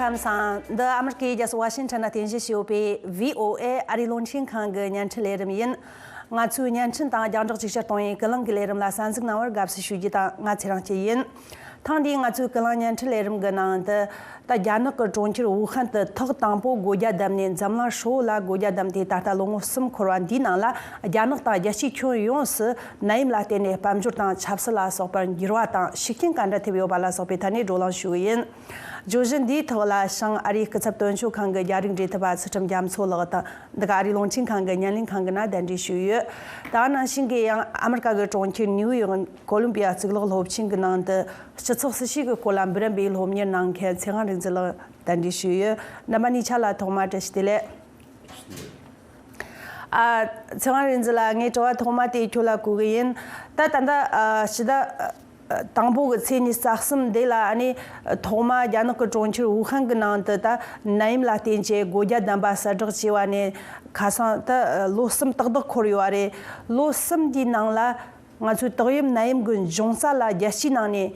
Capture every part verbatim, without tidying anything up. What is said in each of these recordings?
ལམ་སང་། འདི་ཨ་མི་རི་ཀའི་རྒྱལ་ས་ཝ་ཤིང་ཊོན་ན་རྟེན་གཞི་བྱས་ཡོད་པའི་བྷི་ཨོ་ཨེ་ཨ་རིའི་རླུང་འཕྲིན་ཁང་གི་བརྙན་འཕྲིན་ལས་རིམ་ཡིན། ང་ཚོའི་བརྙན་འཕྲིན་དང་རྒྱང་བསྒྲགས་ཅིག་ཤར་གཏོང་བའི་ཀུན་གླེང་གི་ལས་རིམ་ལ་གསན་གཟིགས་གནང་བར་དགའ་བསུ་ཞུ་རྒྱུ་དང་། ང་ཚེ་རིང་སྐྱིད་ཡིན། ཐེངས་འདིའི་ང་ཚོའི་ཀུན་གླེང་བརྙན་འཕྲིན་ལས་རིམ་གྱི་ནང་དུ། ད་རྒྱ་ནག་གི་གྲོང་ཁྱེར་ཝུ་ཧན་དུ་ཐོག་དང་པོ་སྒོ་རྒྱ་བསྡམས་ནས་འཛམ་གླིང་ཧྲིལ་བོ་ལ་སྒོ་རྒྱ་བསྡམས་ཏེ་ད་ལྟ་ལོ་ངོ་གསུམ་འཁོར་བ་འདིའི་ནང་ལ། རྒྱ་ནག་དང་རྒྱལ་སྤྱིའི་ཁྱོན་ཡོངས་སུ་ནད་ཡམས་ལ་བརྟེན་ནས་དཔལ་འབྱོར་དང་ཆབ་སྲིད་ལ་སོགས་པར་འགྱུར་བ་དང་ཤུགས་རྐྱེན་ག་འདྲ་ཐེབས་ཡོད་པ་ལ་སོགས་པའི་ཐད་ནས་བགྲོ་གླེང་ཞུ་གི་ཡིན། བརྗོད་གཞི་འདིའི་ཐོག་ལ་བྱང་ཨ་རིའི་སྐུ་ཚབ་དོན་གཅོད་ཁང་གི་རྒྱ་རིགས་འབྲེལ་མཐུད་པ་ཚུལ་ཁྲིམས་རྒྱ་མཚོ་ལགས་དང་། འདི་ག་ཨ་རིའི་རླུང་འཕྲིན་ཁང་གི་བརྙན་ལེན་ཁང་གི་ནང་གདན་འདྲེན་ཞུས་ཡོད། ད་ག་ནང་བཞིན་གྱི་ཡང་ཨ་མི་རི་ཀ་གི་གྲོང་ཁྱེར་ནིའུ་ཡོག་ཀོ་ལུམ་པི་ཡ་གཙུག་ལག་སློབ་ཆེན་གྱི་ནང་དུ་སྤྱི་ཚོགས་སྲིད་ཇུས་ཀྱི་སྐོར་ལ་འབུམ་རམས་པའི་སློབ་གཉེར་གནང་མཁན་ཚེ་དབང་རིག་འཛིན་ལགས་གདན་འདྲེན་ཞུས་ཡོད། རྣམ་པ་གཉིས་ཆ་ལ་ཐོག་མར་བཀྲ་ཤིས་བདེ་ལེགས། ཨ། ཚེ་དབང་རིག་འཛིན་ལགས། ངའི་དྲི་བ་ཐོག་མ་དེ་ཁྱོད་ལ་བཀོད་གི་ཡིན། ད་ད་ལྟ་ཨ་ཕྱི་ཟླ་ཨ་དང་པོ་གི་ཚེས་ཉི་ཤུ་རྩ་གསུམ་དེ་ལ། ཨ་ནི་ཐོག་མ་རྒྱ་ནག་གི་གྲོང་ཁྱེར་ཝུ་ཧན་གྱི་ནང་དུ་ད་ནད་ཡམས་ལ་བརྟེན་བྱས་སྒོ་རྒྱ་བསྡམས་པ་གསལ་བསྒྲགས་བྱས་པ་ནས་ཁ་སང་ད་ལོ་གསུམ་ཏག་ཏག་འཁོར་ཡོད་པ་རེད། ལོ་གསུམ་དེའི་ནང་ལ་ང་ཚོའི་ཏོག་དབྱིབས་ནད་ཡམས་ཀྱི་འབྱུང་རྩ་ལ་རྒྱལ་སྤྱིའི་ནང་ནས་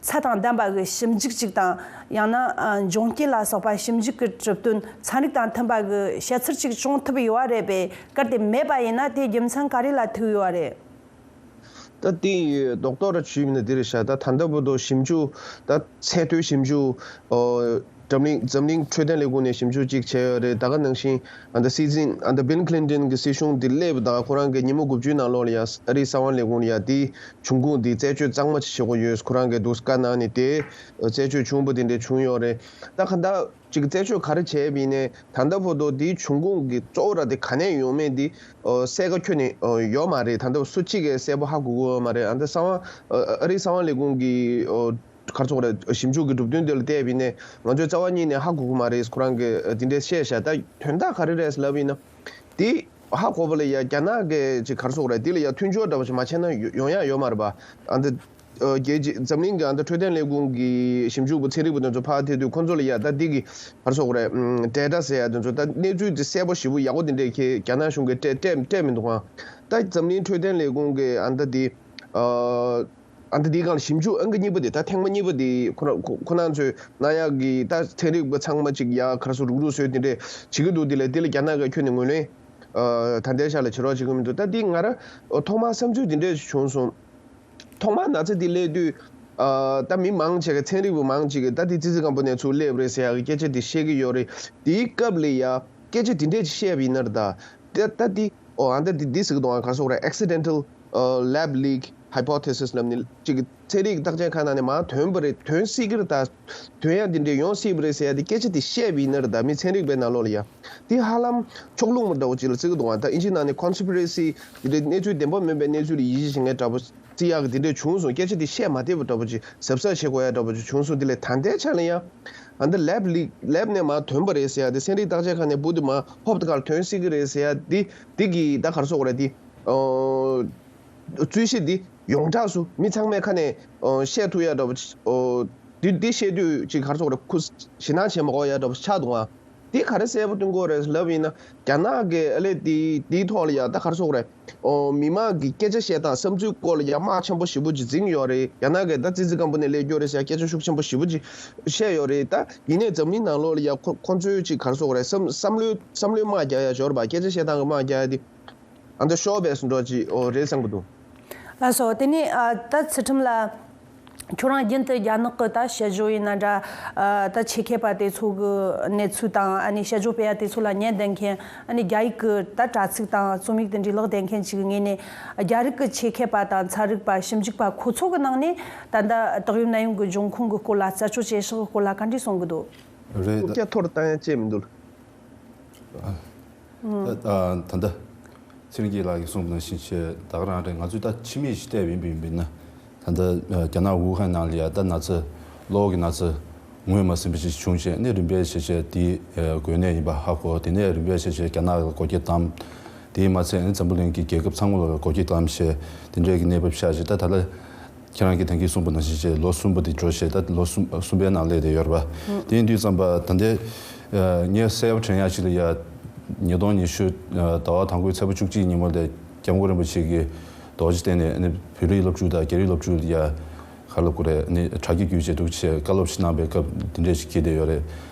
ཚད་དང་ལྡན་པ་གི་ཞིབ་འཇུག་ཅིག་དང་། ཡང་ན་ཨ་འབྱུང་རྐྱེན་ལ་སོགས་པ་ཞིབ་འཇུག་གི་གྲུབ་དོན་ཚན་རིག་དང་མཐུན་པ་གི་བཤད་ཚུལ་ཅིག་བྱུང་ཐུབ་ཡོད་པ་རེད་པས། གལ་ཏེ་མེད་པ་ཡིན་ན་དེའི་རྒྱུ་མཚན་ག་རེ་ལ་ཐུག་ཡོད་པ་རེད། ད་དེ་རྡོག་རྡོག་ར་ཞུས་མིན་ན་འདི་རེད་ཤག་ད་ད་ལྟ་བར་དུ་ཞིབ་འཇུག་ད་ཚད་མཐོའི་ཞིབ་འཇུག་འཛམ་གླིང་འཛམ་གླིང་འཕྲོད་བསྟེན་ལས་ཁུངས་ནས་ཞིབ་འཇུག་ཅིག་བྱས་ཡོད་རེད། ད་ག་ནང་བཞིན་ཨ་ད་སྲིད་འཛིན་ཨ་ད་བིལ་ཁི་ལིན་ཏོན་གྱི་སྲིད་གཞུང་འདི་སླེབས་ད་ཁོ་རང་གི་ཉིན་མོ་དགུ་བཅུའི་ནང་ལོགས་ལ་ཡ་ཨ་རིའི་གསང་བ་ལས་ཁུངས་ལ་ཡ་དེའི་འབྱུང་ཁུངས་འདི་རྩད་གཅོད་གཙང་མ་ཅིག་བྱེད་དགོས་ཡོད། ཁོ་རང་གིས་འདུག་བཀའ་གནང་ནས་དེ་རྩད་གཅོད་བྱུང་བ་དེ་འདྲ་བྱུང་ཡོད་རེད། ད་ག་ད་ཅིག་རྩད་གཅོད་ག་རེ་བྱས་པ་ཡིན་ནའི་ད་ལྟ་བར་དུ་དེའི་འབྱུང་ཁུངས་ཀྱི་གཙོ་བོ་ར་དེ་ག་ནས་ཡོང་མིན་དེ་གསལ་ཁ་ཁྱོན་ནས་ཡོད་མ་རེད། ད་ལྟ་སུ་གཅིག་གིས་གསལ་པོ་ཧ་གོ་གི་ཡོད་མ་རེད། ཨ་ད་གསང་བ་ཨ་རིའི་གསང་བ་ལས་ཁུངས་ཀྱི་ག་རེ་ཟེར་དགོས་རེད། ཞིབ་འཇུག་གི་གྲུབ་དོན་དེ་ལ་བལྟས་པ་ཡིན་ནའི་ང་ཚོའི་རྩ་བ་ཉིད་ནས་ཧ་གོ་གི་མ་རེད། ཁོ་རང་གིས་དེ་འདྲས་བཤད་བཞག་ད་དོན་དག་ག་རེ་རེད་ལབ་ཡིན་ན། དེ་ཧ་གོ་བ་ལ་ཡ་རྒྱ་ནག་གི་ཅིག་ག་རེ་ཟེར་དགོས་རེད། དེ་ལ་ཡ་མཐུན་སྦྱོར་འདྲ་པོ་ཅིག་མ་བྱས་ན་ཡོ་ཡོང་ཡ་ཡོད་མ་རེད་པ། ཨ་འདི་ཨ་རྒྱལ་སྤྱི་འཛམ་གླིང་གི་ཨ་འདི་འཕྲོད་བསྟེན་ལས་ཁུངས་ཀྱི་ཞིབ་འཇུག་པ་ཚན་རིག་པ་དེ་ཚོ་ཕར་ཐེ་དུས་ཁོ་ཚོ་ལ་ཡ་ད་འདི་གི་ག་རེ་ཟེར་དགོས་རེད། ཨམ་ཌེ་ཊ་ཟེར་ཡ་དེ་ཚོ་ད་གནས་ཚུལ་དེ་གསལ་པོ་ཞེ་པོ་ཡག་པོ་དེ་འདྲས་ཁྱེད་རྒྱ་ནག་གཞུང་གིས་སྤྲད་སྤྲད་སྤྲད་མི་འདུག་ཨང་། ད་འཛམ་གླིང་འཕྲོད་བསྟེན་ལས་ཁུངས་ཀྱི་ཨ་འདི་དེ་ཨ། ཨ་ད་འདིའི་སྒང་ལ་ཞིབ་འཇུག་ཨང་ཀི་གཉིས་པ་དེ་ད་ཐེངས་མ་གཉིས་པ་དེ་ཁོ་རང་ཁོ་ཁོ་རང་ཚོས་གནང་ཡག་གི་ད་ཚན་རིག་པ་ཚང་མ་ཅིག་ཡ་ག་རེ་ཟེར་རུག་རུག་བཟོས་དེ་འདྲས་བྱེད་ཀྱི་འདུག་དེ་ལ་དེ་ལ་རྒྱ་ནག་གིས་ཁྱོན་ནས་ངོས་ལེན་ཨ་ད་ལྟའི་ཆ་ལ་བྱེད་རོགས་བྱེད་ཀྱི་མི་འདུག་ད་འདི་ང་རང་ཐོག་མར་བསམ་ཚུལ་དེ་འདྲས་བྱུང་སོང་། ཐོག་མར་ན་ཚ་འདི་སླེབས་དུས་ཨ་ད་མི་མང་ཆེ་གི་ཚན་རིག་པ་མང་ཆེ་གི་ད་འདི་ཙི་ཙི་སྐམ་པོ་ནས་ཚུར་སླེབས་རེད་ཟེར་ཡག་གི་སྐད་ཆ་དེ་བཤད་ཀྱི་ཡོད་རེད། དེའི་སྐབས་ལ་ཡ་སྐད་ཆ་དེ་འདྲས་ཅིག་བཤད་པ་ཡིན་ན་རེད་ད། ད་ད་འདི་ཨོ་ཨ་ད་འདི་འདི་ཟེར་གི་འདུག་ཨ་ག་རེ་ཟེར་དགོས་རེད། accidental ཨ་lab leak hypothesis ལབ་ནི་ཅིག་ཚན་རིག་བརྟག་དཔྱད་ཁང་ནང་ནས་མར་ཐོན་པ་རེད། ཐོན་སྲིད་ཀྱི་རེད་ད། ཐོན་ཡ་འདི་འདྲས་ཡོང་སྲིད་པ་རེད་ཟེར་ཡ་འདི་སྐད་ཆ་འདི་བཤད་པ་ཡིན་ན་རེད་ད། མི་ཚན་རིག་པའི་ནང་ལོགས་ལ་ཡ་འདི་ཧ་ལམ་ཕྱོགས་ལྷུང་མ་འདྲ་བོ་ཅིག་ལ་བརྩི་གི་འདུག་ཨ། ད་ཨིན་ཇི་ནང་ནས་conspiracy འདི་འདྲས་གནས་ཚུལ་བདེན་པ་མིན་པའི་གནས་ཚུལ་ལ་ཡིད་ཆེས་བྱེད་མཁན་འདྲ་བོ་བརྩི་ཡག་གི་འདི་འདྲས་བྱུང་སོང་། སྐད་ཆ་འདི་བཤད་མ་བདེ་བ་འདྲ་བོ་ཅིག་གཟབ་གཟབ་བྱེད་དགོས་ཡ་འདྲ་བོ་ཅིག་བྱུང་སོང་། འདི་ལས་ད་ལྟའི་ཆ་ལ་ཡ་ཨ་འདི་lab leak lab ནས་མར་ཐོན་པ་རེད་ཟེར་ཡ་འདི་ཚན་རིག་བརྟག་དཔྱད་ཁང་ནས་བུ་འདི་མར་ཧོབ་ཏེ་ཁར་ཐོན་སྲིད་ཀྱི་རེད་ཟེར་ཡ་འདི་འདི་གི་ད་ག་རེ་ཟེར་དགོས་རེད། འདི་ཨོ། རྩོད་གཞི་འདི་ཡོངས་གྲགས་སུ་མི་ཚང་མའི་ཁ་ནས་ཨོ་བཤད་ཐུབ་ཡ་འདྲ་བོ་ཅིག་ཨོ་འདི་འདི་བཤད་དུས་ཅིག་ག་རེ་ཟེར་དགོས་རེད། ཁུ་ཞེད་སྣང་བྱེད་མ་དགོས་ཡ་འདྲ་བོ་ཆགས་འདུག་ཨ། འདི་ག་རེ་གསལ་པོ་སྟོན་དགོས་རེད་ལབ་ཡིན་ན་རྒྱ་ནག་གི་ཨ་ལས་འདི་འདིའི་ཐོག་ལ་ཡ་ད་ག་རེ་ཟེར་དགོས་རེད། ཨོ་མི་མང་གི་སྐད་ཆ་བཤད་སྟངས་བསམ་ཚུལ་སྐོར་ལ་ཡ་དམག་ཆེན་པོ་ཞེ་པོ་ཅིག་འཛིངས་ཡོད་རེད། རྒྱ་ནག་གིས་ད་ཙི་ཙི་སྐམ་པོ་ནས་སླེབས་རྒྱུ་རེད་ཟེར་ཡ་སྐད་ཆ་ཤུགས་ཆེན་པོ་ཞེ་པོ་ཅིག་བཤད་ཡོད་རེད། ད་ཡིན་ནའི་འཛམ་གླིང་ནང་ལོགས་ལ་ཡ་ཁོ་ཁོ་ཚོའི་ཅིག་ག་རེ་ཟེར་དགོས་རེད། བསམ་བསམ་བློའི་བསམ་བློའི་དམག་རྒྱག་ཡ་ཞོར་བ་སྐད་ཆ་བཤད་སྟངས་ཀྱི་དམག་རྒྱག་ཡ་དེ། ཨ་འདི་ཤོག་བས་སུ་འགྲོ་ཅི་ཨོ་རེད་བསམ་གི་འདུག་ལགས་སོ། དེ་ནས་ཨ་ད་ཚུལ་ཁྲིམས་ལགས། ཁྱོད་རང་རྒྱུན་དུ་རྒྱ་ནག་གི་ད་དཔྱད་བརྗོད་ཡིན་ན་འདྲ། ཨ་ད་ཆེད་མཁས་པ་དེ་ཚོ་གི་གནས་ཚུལ་དང་། ཨ་ནི་དཔྱད་བརྗོད་སྤེལ་ཡ་དེ་ཚོ་ལ་ཉན་བསྡད་མཁན། ཨ་ནི་རྒྱ་ཡིག་གི་ད་དྲ་ཚིགས་དང་རྩོམ་ཡིག་དེ་འདྲའི་ཀློག་བསྡད་མཁན་ཅིག་གི་ངོས་ནས། རྒྱ་རིགས་ཀྱི་ཆེད་མཁས་པ་དང་ཚན་རིག་པ། ཞིབ་འཇུག་པ་ཁོ་ཚོ་གི་ནང་ནས་ད་ལྟ་ཏོག་དབྱིབས་ནད་ཡམས་ཀྱི་འབྱུང་ཁུངས་ཀྱི་སྐོར་ལ་རྩད་གཅོད་བྱེད་ཕྱོགས་ཀྱི་སྐོར་ལ་ག་འདྲས་གསུང་གི་འདུག་རེད། རྐུབ་བཀྱག་འཐོར་བཏང་ཡ་ཅེས་མི་འདུག་ད་ལྟ་ཚེ་རིང་སྐྱིད་ལགས་ཀྱིས་གསུངས་པ་ནང་བཞིན་བྱས། ད་ག་རང་རེད། ང་ཚོས་ད་ཕྱི་མིག་ཅིག་བལྟས་པ་ཡིན་པ་ཡིན་པ་ཡིན་ན། ད་ལྟ་རྒྱ་ནག་ཝུ་ཧན་ནང་ལ་ཡ་ད་ན་ཚ་གློ་བོ་གི་ན་ཚ་ངོས་མ་ཟིན་པ་ཞིག་བྱུང་བྱས། ཨ་ནི་རིམ་པས་བྱས་བྱས་དེ་འགོས་ནད་ཡིན་པ་ཧ་གོ། དེ་ནས་རིམ་པས་བྱས་བྱས་རྒྱ་ནག་ལ་སྒོ་ཁྱི་བསྡམས། དེས་མ་ཚད་ཨ་ནི་འཛམ་བུ་གླིང་གི་རྒྱལ་ཁབ་ཚང་མ་ལ་སྒོ་ཁྱི་བསྡམས་བྱས་དེ་འདྲས་ཀྱི་གནས་བབ་ཤར་བྱས། ད་ད་ལྟ་ཁྱེད་རང་གིས་ད་གིན་གསུངས་པ་ནང་བཞིན་བྱས་ལོ་གསུམ་པ་དེ་འགྲོ་བྱས། ད་ལོ་གསུམ་གསུམ་པའི་ནང་སླེབས་བསྡད་ཡོད་རེད་པ། དེ་ཡིན་དུས་ཙམ་པ་ད་ལྟའི་ངས་གསལ་པོ་དྲན་ཡག་ཅིག་ལ་ཡ། ཉིས་སྟོང་ཉི་ཤུ་ཟླ་བ་དང་པོའི་ཚེས་པ་བཅུ་གཅིག་ཉིན་མོ་ལ་སྐྱབས་མགོན་རིན་པོ་ཆེ་གིས་རྡོ་རྗེ་གདན་ནས་ཨ་ནི་བོད་རིགས་སློབ་ཕྲུག་དང་རྒྱ་རིགས་སློབ་ཕྲུག་ལ་ཡ་ག་རེ་ལབ་དགོས་རེད། ཨ་ནི་དྲ་རྒྱ་བརྒྱུད་བྱས་འདུག་བྱས་བཀའ་སློབ་ཞིག་གནང་པའི་སྐབས་དེ་འདྲས་ཞིག་སྐྱེས་བསྡད་ཡོད་རེད།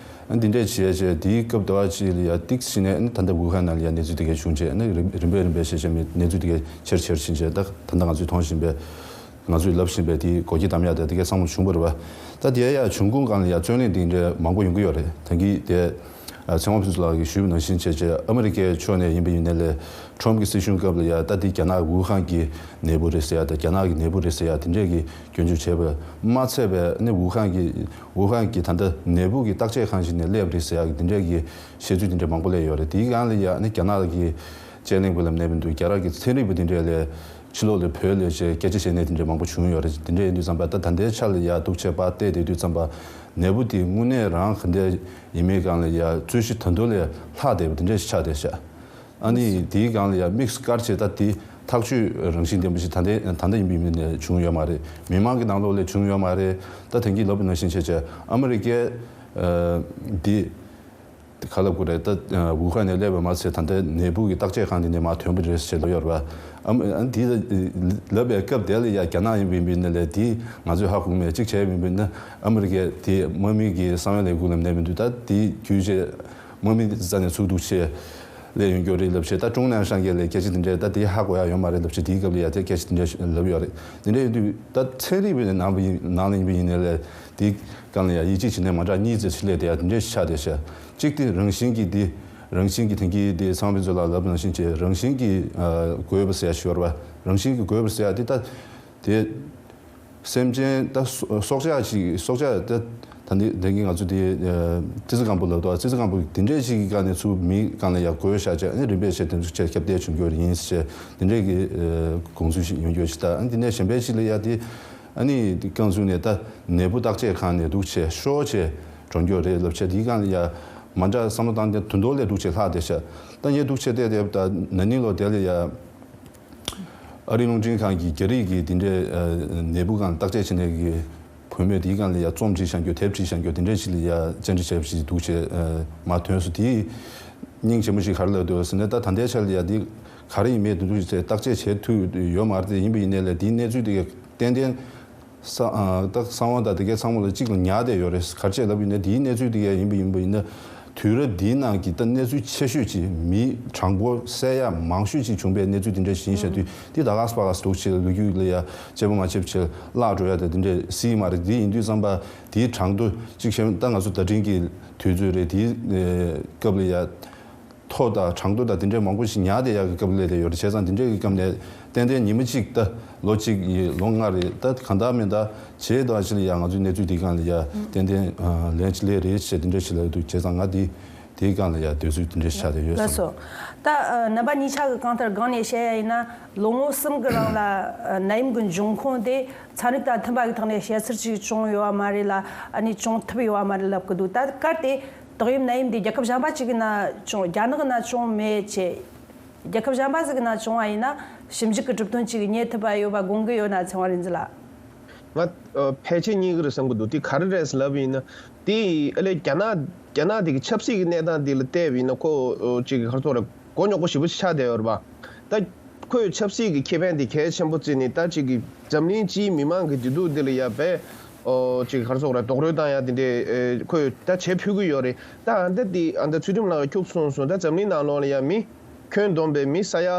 འདི་འདྲས་བྱས་བྱས་དེའི་སྐབས་དུ་བ་ཅིག་ལ་ཡ་ཏིག་ཙམ་ནས་ད་ལྟ་ཝུ་ཧན་ནང་ལ་ཡ་གནས་ཚུལ་དེ་གས་བྱུང་བྱས་ནི་རིམ་རིམ་པས་རིམ་པས་བྱས་བྱས་མི་གནས་ཚུལ་དེ་གས་ཆེར་ཆེར་ཕྱིན་བྱས། ད་ད་ལྟ་ང་ཚོས་མཐོང་བཞིན་པའི་ང་ཚོས་ལབ་བཞིན་པའི་དེའི་སྒོ་ཁྱི་དམ་ཡག་དེ་དེ་གས་ཚང་མ་བྱུང་བ་རེད་བ། ད་དེ་ཡ་བྱུང་ཁུངས་སྒང་ལ་ཡ་རྩོད་གླེང་དེ་འདྲས་མང་པོ་ཡོང་གི་ཡོད་རེད། ད་གིན་དེ་ཚེ་དབང་ཕུན་ཚོགས་ལགས་ཀྱིས་ཞུས་པ་ནང་བཞིན་བྱས་བྱས་ཨ་མི་རི་ཀའི་ཕྱོགས་ནས་ཡིན་པ་ཡིན་ནའི་ལས་ཁྲོམ་གྱི་སྲིད་གཞུང་སྐབས་ལ་ཡ་ད་དེ་རྒྱ་ནག་ཝུ་ཧན་གྱི་ནད་འབུ་རེད་ཟེར་ཡ་ད་རྒྱ་ནག་གི་ནད་འབུ་རེད་ཟེར་ཡ་དེ་འདྲས་ཀྱི་སྐྱོན་བརྗོད་བྱས་པ་མ་ཚད་པའི་ནི་ཝུ་ཧན་གྱི་ཝུ་ཧན་གྱི་ད་ལྟ་ནད་འབུ་གི་བརྟག་དཔྱད་ཁང་ཞིག་ནས་སླེབས་རེད་ཟེར་ཡག་གི་དེ་འདྲས་ཀྱི་བཤད་ཚུལ་དེ་འདྲས་མང་པོ་སླེབས་ཡོད་རེད། དེའི་སྒང་ལ་ཡ་ནི་རྒྱ་ནག་གི་དཔྱད་གླེང་པ་ལབ་ནས་མི་འདུག་རྒྱ་རག་གི་ཚན་རིག་པ་དེ་འདྲས་ལས་ཕྱི་ལོགས་ལ་བོད་ལས་བྱས་སྐད་ཆ་བཤད་ནས་དེ་འདྲས་མང་པོ་བྱུང་ཡོད་རེད། དེ་འདྲས་ཡིན་དུས་ཙམ་པ་ད་ད་ལྟའི་ཆ་ལ་ཡ་འདུག་བྱས་པ་བལྟས་བསྡད་དུས་ཙམ་པ་ནད་འབུ་དེ་དངོས་གནས་རང་ག་འདྲས་ཡིན་མིན་སྒང་ལ་ཡ་རྩོད་གཞི་ད་དུང་ལས་ལྷག་བསྡད་པ་དེ་འདྲས་ཆགས་བསྡད་ཤག་ཨ་ནི་དེའི་སྒང་ལ་ཡང་དམིགས་བཀར་བྱས་ད་དེ་ཐག་གཅོད་རང་བཞིན་ལྡན་པ་ཞིག་ད་ལྟ་ད་ལྟ་ཡིན་པའི་མི་ནས་བྱུང་ཡོད་མ་རེད། མི་མང་གི་ནང་ལོགས་ལས་བྱུང་ཡོད་མ་རེད། ད་དེང་གི་ལབ་པ་ནང་བཞིན་བྱས་བྱས་ཨ་མི་རི་ཀའི་འདི་ག་ལབ་དགོས་རེད། ད་ཝུ་ཧན་ནས་སླེབས་པ་མ་ཚད་ད་ལྟ་ནད་འབུ་གི་བརྟག་དཔྱད་ཁང་འདི་ནས་མར་ཐོན་པ་རེད་ཟེར་ལབ་ཡོད་རེད་བ། ཨ་མི་ཨ་འདི་ལབ་པའི་སྐབས་དེ་ལ་ཡང་རྒྱ་ནག་ཡིན་པའི་མི་ནས་ལས་དེ་ང་ཚོས་ཧ་གོ་མེད་གཅིག་བྱས་མིན་པ་ཡིན་ན་ཨ་མི་རི་ཀའི་དེ་དམག་མི་གི་གསང་བའི་ལས་འགུལ་ལམ་ནས་མི་འདུག་ད་དེ་བརྒྱུད་བྱས། དམག་མི་རྩ་ནས་ཚུགས་འདུག་ཆེ་ལས་ཡོང་རྒྱུ་རེད་ལབ་ཆེ། ད་ཀྲུང་ནན་ཧྲང་གིས་ལས་སྐད་ཆ་དེ་འདྲས་ད་དེ་ཧ་གོ་ཡ་ཡོད་མ་རེད་ལབ་ཆེ། དེའི་སྐབས་ལ་ཡ་དེ་སྐད་ཆ་དེ་འདྲས་ལབ་ཡོད་རེད། དེ་འདྲས་ཡིན་དུས་ད་ཚན་རིག་པའི་ནང་པ་ཡིན་ནང་ལ་ཡིན་པ་ཡིན་ནའི་ལས་དེའི་སྒང་ལ་ཡ་ཡིད་ཆེས་བྱེད་ནས་མ་འདྲ་གཉིས་ཙམ་ཞིག་ལས་དེ་ཡ་དེ་འདྲས་ཆགས་བསྡད་ཤག་གཅིག་དེ་རང་བཞིན་གྱི་དེ་རང་བཞིན་གྱི་དེང་གི་དེ་ཚེ་དབང་ཕུན་ཚོགས་ལགས་ལབ་ནང་བཞིན་བྱས་རང་བཞིན་གྱི་དགོས་པ་ཟེར་ཡ་ཞིག་ཡོད་རེད་བ། རང་བཞིན་གྱི་དགོས་པ་ཟེར་ཡ་དེ་ད་དེ། སེམས་ཅན་ད་སྲོག་སྲོག་ཆགས་ཤིག་སྲོག་ཆགས་ད་ད་འདི་འདི་གི་ང་ཚོ་དེ་ཙི་ཙི་སྒམ་པོ་ལབ་དོ། ཙི་ཙི་སྒམ་པོ་དེ་འདྲས་ཤིག་གི་སྒང་ནས་ཚུར་མིའི་སྒང་ལ་ཡར་འགོས་བཞག་བྱས་ཨ་ནི་རིམ་པས་བྱས་དེ་ཚོ་བྱས་ཁྱབ་གདལ་བྱུང་རྒྱུ་རེད་ཡིན་ཟེར་དེ་འདྲས་ཀྱི་དགོངས་ཚུལ་ཞིག་ཡོང་རྒྱུ་ཞིག་ད་ཨ་ནི་དེ་ནས་གཞན་པའི་ཞིག་ལ་ཡ་དེ་ཨ་ནི་དེ་རྐང་བཙུགས་ནས་ད་ནད་འབུ་བརྟག་དཔྱད་ཁང་ནས་འདུག་བྱས་ཤོག་བྱས་འགྲོ་རྒྱུ་རེད་ལབ་བྱས་དེའི་སྒང་ལ་ཡ་མ་འདྲ་བསམ་བློ་བཏང་དེ་དུ་མདོ་ལས་འདུག་བྱས་ལྷག་བསྡད་ཤག་ད་ངས་འདུག་བྱས་བལྟས་བལྟས་ད་ན་ནིང་ལོ་དེ་ལ་ཡ། ཨ་རིའི་རླུང་འཕྲིན་ཁང་གིས་རྒྱ་རིགས་ཀྱི་འདི་འདྲའི་ནད་འབུ་སྒང་བརྟག་དཔྱད་བྱེད་མཁན་གྱི་བུད་མེད་དེའི་སྒང་ལ་ཡ་རྩོམ་བྲིས་བཞག་རྒྱུ་དེབ་བྲིས་བཞག་རྒྱུ་དེ་འདྲའི་ཞིག་ལ་ཡ་བཅར་འདྲི་བྱས་པ་ཞིག་འདུག་བྱས་མར་ཐོན་སོང་། དེའི་སྙིང་རྗེ་མོ་ཞིག་ག་རེ་ལབ་འདུག་ཟེར་ན་ད་ད་ལྟའི་ཆར་ལ་ཡ་འདི་ག་རེ་ཡིན་མེད་འདུག་ཟེར་བརྟག་དཔྱད་བྱེད་ཐུབ་ཡོད་མ་རེད། དེ་ཡིན་པ་ཡིན་ནའི་ལས་དེའི་གནས་ཚུལ་དེ་ག་ཏན་ཏན། ས་ཨ་ད་གསང་བ་དང་དེ་གའི་ཚང་མ་ལ་གཅིག་ལ་ཉར་བསྡད་ཡོད་རེད། ག་རེ་བྱས་ལབ་ཡིན་ན་དེའི་གནས་ཚུལ་དེ་གའི་ཡིན་པ་ཡིན་པ་ཡིན་ན་དུས་རབས་འདིའི་ནང་གི་ད་གནས་ཚུལ་ཆེ་ཤོས་ཅིག་མི་གྲངས་འབོར་གསལ་ཡག་མང་ཤོས་ཅིག་བྱུང་པའི་གནས་ཚུལ་དེ་འདྲ་ཞིག་ཡིན་ཤག་དུས་དེ་ད་ག་སྤ་ག་སྡུག་ཆེ་ལོ་རྒྱུས་ལ་ཡ་དཔྱད་པ་མ་བྱས་པ་ཆེ་བརླག་འགྲོ་ཡ་ད་དེ་འདྲ་སྲིད་མ་རེད། དེ་ཡིན་དུས་ཙམ་པ་དེའི་གྲངས་ཐོ་གཅིག་བཤད་ན་ད་ང་ཚོ་ཟླ་སྤྲིན་གྱི་དུས་ཚོད་རེད། དེའི་སྐབས་ལ་ཡ། ཐོ་དང་གྲངས་ཐོ་དང་དེ་འདྲའི་མང་པོ་ཞིག་ཉར་བསྡད་ཡག་གི་སྐབས་ལ་སླེབས་བསྡད་ཡོད་རེད། བྱས་ཙང་དེ་འདྲའི་གི་སྐབས་ནས་ཏན་ཏན་ཉི་མ་གཅིག་ད་ལོ་གཅིག་ཡི་ལོ་ལྔ་རེད། ད་གང་ལྟར་མིན་ད་བྱས་དང་ཕྱི་ལ་ཡ་ང་ཚོའི་གནས་ཚུལ་འདི་སྒང་ལ་ཡ་ཏན་ཏན་ལན་གཅིག་སླེབས་རེད་བྱས་དེ་འདྲ་ཞིག་ལབ་འདུག་བྱས་ཙང་ང་འདི་དེའི་སྒང་ལ་ཡ་དུས་ཚོད་དེ་འདྲ་ཆགས་བསྡད་ཡོད་ལགས་སོ། ད་རྣམ་པ་གཉིས་ཆ་གི་གང་ལྟར་སྒང་ནས་བཤད་ཡ་ཡིན་ན་ལོ་ངོ་གསུམ་གི་རིང་ལ་ནད་ཡམས་ཀྱི་འབྱུང་ཁུངས་དེ་ཚན་རིག་དང་མཐུན་པ་གི་ཐོག་ནས་བཤད་ཚུལ་ཅིག་བྱུང་ཡོད་པ་མ་རེད་ལ་ཨ་ནི་བྱུང་ཐུབ་ཡོད་པ་མ་རེད་ལབ་གི་འདུག་ད་གལ་ཏེ། ཏོག་དབྱིབས་ནད་ཡམས་འདི་རྒྱལ་ཁབ་གཞན་པ་ཅིག་གི་ནང་བྱུང་རྒྱ་ནག་གི་ནང་བྱུང་མེད་ཅེས། རྒྱལ་ཁབ་གཞན་པ་ཟིག་གི་ནང་བྱུང་བ་ཡིན་ན་ཞིབ་འཇུག་གི་གྲུབ་དོན་ཅིག་རྙེད་ཐུབ་པ་ཡོད་པ་དགོངས་ཀྱི་ཡོད་ན་ཚེ་དབང་རིག་འཛིན་ལགས། ང་ཕལ་ཆེར་རྙེད་ཀྱི་རེད་བསམ་གྱི་འདུག་དེ་ག་རེ་རེད་ཟེར་ལབ་ཡིན་ན་དེ་ཨ་ལས་རྒྱ་ནག་རྒྱ་ནག་དེ་གི་ཆབ་སྲིད་ཀྱི་གནས་སྟངས་དེ་ལ་བལྟས་པ་ཡིན་ན་ཁོ་ཅིག་གི་ག་རེ་ཟེར་དགོས་རེད། མགོ་རྙོག་པོ་ཞེ་པོ་ཆགས་བསྡད་ཡོད་རེད་པ། ད་ཁོའི་ཆབ་སྲིད་ཀྱི་ཁེ་ཕན་དེ་གལ་ཆེན་པོ་བརྩིས་ནས་ད་ཅིག་གི་འཛམ་གླིང་སྤྱིའི་མི་མང་གི་བདེ་སྡུག་འདི་ལ་ཡ་བས་ཨོ་ཅིག་ག་རེ་ཟེར་དགོས་རེད། རྡོག་རོལ་བཏང་ཡ་དེ་འདྲས་ཨེ་ཁོས་ད་བྱེད་ཕོད་ཀྱི་ཡོད་རེད། ད་ཨ་ད་དེ་ཨ་ད་ཚུལ་ཁྲིམས་ལགས་ཁྱུག་གསུངས་སོང་། ད་འཛམ་གླིང་ནང་ལོགས་ལ་ཡ་མི་ཁྱོན་བསྡོམས་པའི་མི་ས་ཡ་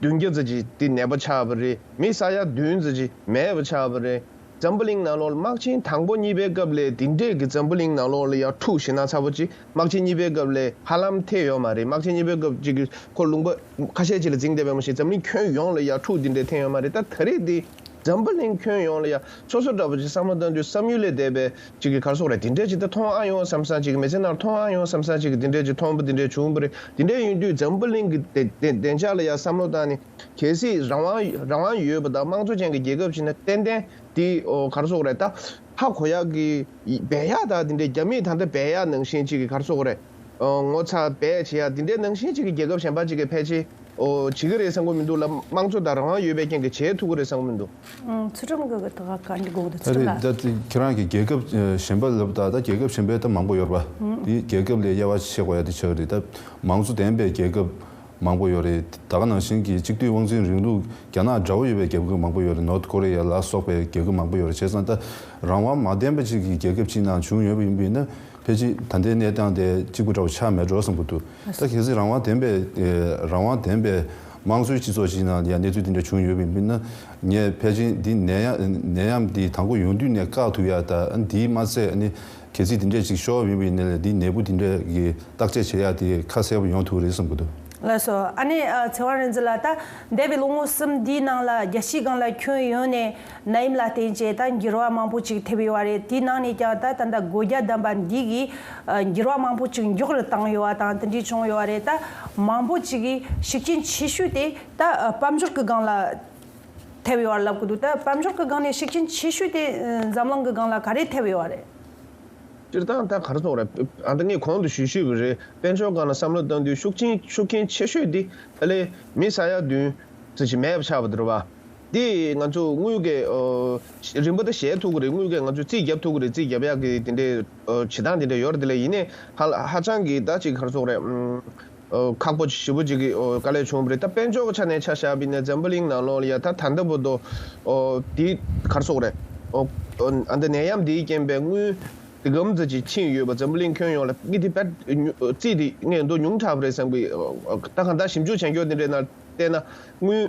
བདུན་བརྒྱ་ཙམ་ཅིག་དེ་ནད་པ་ཆགས་པ་རེད། མི་ས་ཡ་བདུན་ཙམ་ཅིག་མེད་པ་ཆགས་པ་རེད། འཛམ་བུ་གླིང་ནང་ལོགས་ལ་དམག་ཆེན་དང་པོ་གཉིས་པའི་སྐབས་ལས་དེ་འདྲས་ཀྱི་འཛམ་བུ་གླིང་ནང་ལོགས་ལ་ཡ་འཁྲུག་ཞེ་ན་ཚ་པོ་ཅིག་དམག་ཆེན་གཉིས་པའི་སྐབས་ལས་ཧ་ལམ་ཐེབས་ཡོད་མ་རེད། དམག་ཆེན་གཉིས་པའི་སྐབས་ཅིག་གི་ཁོ་ལུང་པ་ཁ་ཤས་ཅིག་ལ་འཛིངས་བསྡད་པ་མ་གཞི་འཛམ་གླིང་ཁྱོན་ཡོངས་ལ་ཡ་འཁྲུག་འདི་འདྲས་ཐེབས་ཡོད་མ་རེད། ད་ད་རེས་འདི་འཛམ་བུ་གླིང་ཁྱོན་ཡོངས་ལ་ཡ་སོ་སོ་འདྲ་པོ་ཅིག་བསམ་བློ་བཏང་དུས་བསམ་ཡུལ་ལས་འདས་པའི་ཅིག་གི་ག་རེ་ཟེར་དགོས་རེད། འདི་འདྲས་ཅིག་ད་མཐོང་ཨ་ཡོང་བསམ་བསམ་ཅིག་གི་མི་ཚེ་ནང་མཐོང་ཨ་ཡོང་བསམ་བསམ་ཅིག་གི་འདི་འདྲས་ཅིག་མཐོང་པ་འདི་འདྲས་བྱུང་བ་རེད། འདི་འདྲས་ཡིན་དུས་འཛམ་བུ་གླིང་གི་བདེ་བདེ་བདེ་འཇགས་ལ་ཡ་བསམ་བློ་བཏང་ནས་གལ་སྲིད་རང་དབང་རང་དབང་ཡོད་པ་དང་དམངས་གཙོ་ཅན་གྱི་རྒྱལ་ཁབ་ཅིག་ན་ཏན་ཏན་དེ་ཨོ་ག་རེ་ཟེར་དགོས་རེད། ད་ཧ་གོ་ཡག་གི་སྦས་ཡག་དང་དེ་འདྲའི་རྒྱ་མིས་ད་ལྟ་སྦས་ཡག་ནང་བཞིན་ཅིག་གི་ག་རེ་ཟེར་དགོས་རེད། ཨོ་ངོ་ཚ་སྦས་བྱེད་ཡག་དེ་འདྲའི་ནང་བཞིན་ཅིག་གི་རྒྱལ་ཁབ་གཞན་པ་ཅིག་གིས་ཕལ་ཆེར་ཨོ་བྱེད་ཀྱི་རེད་བསམ་གྱི་མི་འདུག་ལ། དམངས་གཙོ་དང་རང་དབང་ཡོད་པའི་རྐྱེན་གྱིས་བྱེད་ཐུབ་ཀྱི་རེད་བསམ་གྱི་མི་འདུག་ཨང་། ཚུལ་ཁྲིམས་ཀྱི་ད་ག་ག་འདྲ་དགོས་འདུག་ཚུལ་ཁྲིམས་ལ། ད་ཁྱེད་རང་གི་རྒྱལ་ཁབ་གཞན་པ་ལབ་ད་ད་རྒྱལ་ཁབ་གཞན་པའི་ད་མང་པོ་ཡོད་རེད་པ། དེ་རྒྱལ་ཁབ་ལས་དབྱེ་བ་ཕྱེ་དགོས་ཡ་དེ་ཆགས་ཀྱི་རེད། ད་མང་གཙོ་ལྡན་པའི་རྒྱལ་ཁབ་མང་པོ་ཡོད་རེད། ད་ག་ནང་བཞིན་གྱི་གཅིག་སྡུད་དབང་འཛིན་རིང་ལུགས་རྒྱ་ནག་འདྲ་བོ་ཡོད་པའི་རྒྱལ་ཁབ་མང་པོ་ཡོད་རེད། ནོར་ཐ་ཀོ་རི་ཡ་ལ་སོགས་པའི་རྒྱལ་ཁབ་མང་པོ་ཡོད་རེད། བྱས་ཙང་ད་རང་དབང་མ་ལྡན་པ་ཅིག་གི་རྒྱལ་ཁབ་ཅིག་ནང་བྱུང་ཡོད་པ་ཡིན་པ་ཡིན་ན་ ཕལ་ཆེར་ད་ལྟའི་གནས་སྟངས་དེ་གཅིག་པ་འདྲ་བོ་ཆགས་མེད་འགྲོ་བསམ་གྱི་འདུག་ད་གལ་སྲིད་རང་དབང་ལྡན་པའི་ཨེ་རང་དབང་ལྡན་པའི་དམངས་གཙོའི་སྤྱི་ཚོགས་ཤིག་ནང་ཡང་གནས་ཚུལ་དེ་འདྲ་བྱུང་ཡོད་པ་ཡིན་ན། ངས་ཕལ་ཆེར་འདི་ནད་ཡམས་ནད་ཡམས་འདི་དང་པོ་ཡོང་དུས་ནས་བཀག་ཐུབ་ཡ། ད་འདིའི་མ་ཚད་ནི་གལ་སྲིད་དེ་འདྲ་ཅིག་ཤོར་བ་ཡིན་པ་ཡིན་ན་འདི་ནད་འབུ་དེ་འདྲ་གི་བརྟག་དཔྱད་བྱེད་ཡ་དེ་ཁ་གསལ་པོ་ཡོང་ཐུབ་རེད་བསམ་གྱི་འདུག་ལགས་སོ། ཨ་ནི་ཨ་ཚེ་དབང་རིག་འཛིན་ལགས། ད་འདས་པའི་ལོ་ངོ་གསུམ་འདིའི་ནང་ལ་རྒྱལ་སྤྱིའི་སྒང་ལ་ཁྱོན་ཡོངས་ནས་ནད་ཡམས་ལ་བརྟེན་བྱས་ད་འགྱུར་བ་མང་པོ་ཅིག་ཐེབས་ཡོད་པ་རེད། དེའི་ནང་ནས་ཀྱང་ད་ད་ལྟ་སྒོ་རྒྱ་བསྡམས་པ་འདི་གིས་ཨ་འགྱུར་བ་མང་པོ་ཅིག་མགྱོགས་རུ་བཏང་ཡོད་པ་དང་དེ་འདྲའི་བྱུང་ཡོད་པ་རེད། ད་མང་པོ་ཅིག་གིས་ཤུགས་རྐྱེན་ཆེ་ཤོས་དེ་ད་ཨ་དཔལ་འབྱོར་གྱི་སྒང་ལ་ཐེབས་ཡོད་པ་ལབ་ཀྱི་འདུག་ད་དཔལ་འབྱོར་གྱི་སྒང་ནས་ཤུགས་རྐྱེན་ཆེ་ཤོས་དེ་ཨ་འཛམ་གླིང་གི་སྒང་ལ་ག་རེ་ཐེབས་ཡོད་པ་རེད། སྤྱིར་བཏང་ད་ག་རེ་ཟེར་དགོས་རེད། ཨ་ད་ངས་གོང་དུ་ཞུས་ཞུས་པ་རེད། དཔལ་འབྱོར་སྒང་ལ་བསམ་བློ་བཏང་དུས་ཤུགས་རྐྱེན་ཤུགས་རྐྱེན་ཆེ་ཤོས་འདི་ཨ་ལས་མི་ས་ཡ་བདུན་ཙམ་ཞིག་མེད་པ་ཆགས་པ་དེ་རེད་བ། འདི་ང་ཚོ་དངུལ་གྱི་ཨོ་རིན་པ་ད་གཞལ་ཐུབ་ཀྱི་རེད། དངུལ་གྱི་ང་ཚོས་རྩིས་རྒྱབ་ཐུབ་ཀྱི་རེད། རྩིས་རྒྱབ་ཡག་གི་དེ་འདྲའི་ཨོ་བྱེད་སྟངས་དེ་འདྲ་ཡོད་རེད། དེ་ལས་ཡིན་ནའི་ཧ་ཧ་ཅང་གི་ད་ཅིག་ག་རེ་ཟེར་དགོས་རེད། ཨུམ། ཨོ་ཁག་པོ་ཞེ་པོ་ཅིག་གི་ཨོ་དཀའ་ལས་བྱུང་བ་རེད། ད་དཔལ་འབྱོར་གྱི་ཆ་ནས་ཆ་བཞག་པ་ཡིན་ན་འཛམ་བུ་གླིང་ནང་ལོགས་ལ་ཡ་ད་ད་ལྟ་བར་དུ་ཨོ་དེ་ག་རེ་ཟེར་དགོས་རེད། ཨོ་ཨོ་ཨ་འདི་ནད་ཡམས་འདིའི་རྐྱེན་པས་དངུལ་དེ་གམ་ཙམ་ཅིག་ཕྱིན་ཡོད་པ། འཛམ་བུ་གླིང་ཁྱོན་ཡོངས་ལ་དངུལ་དེ་དཔེ་ཉུ་རྩིས་དེ་ངས་མདོ་ཉུང་དྲགས་པ་རེད་བསམ་གི། ཨོ་ད་གང་ལྟར་ཞིབ་འཇུག་བྱ་རྒྱུ་དེ་འདྲའི་ནང་བལྟས་ན་དངུལ་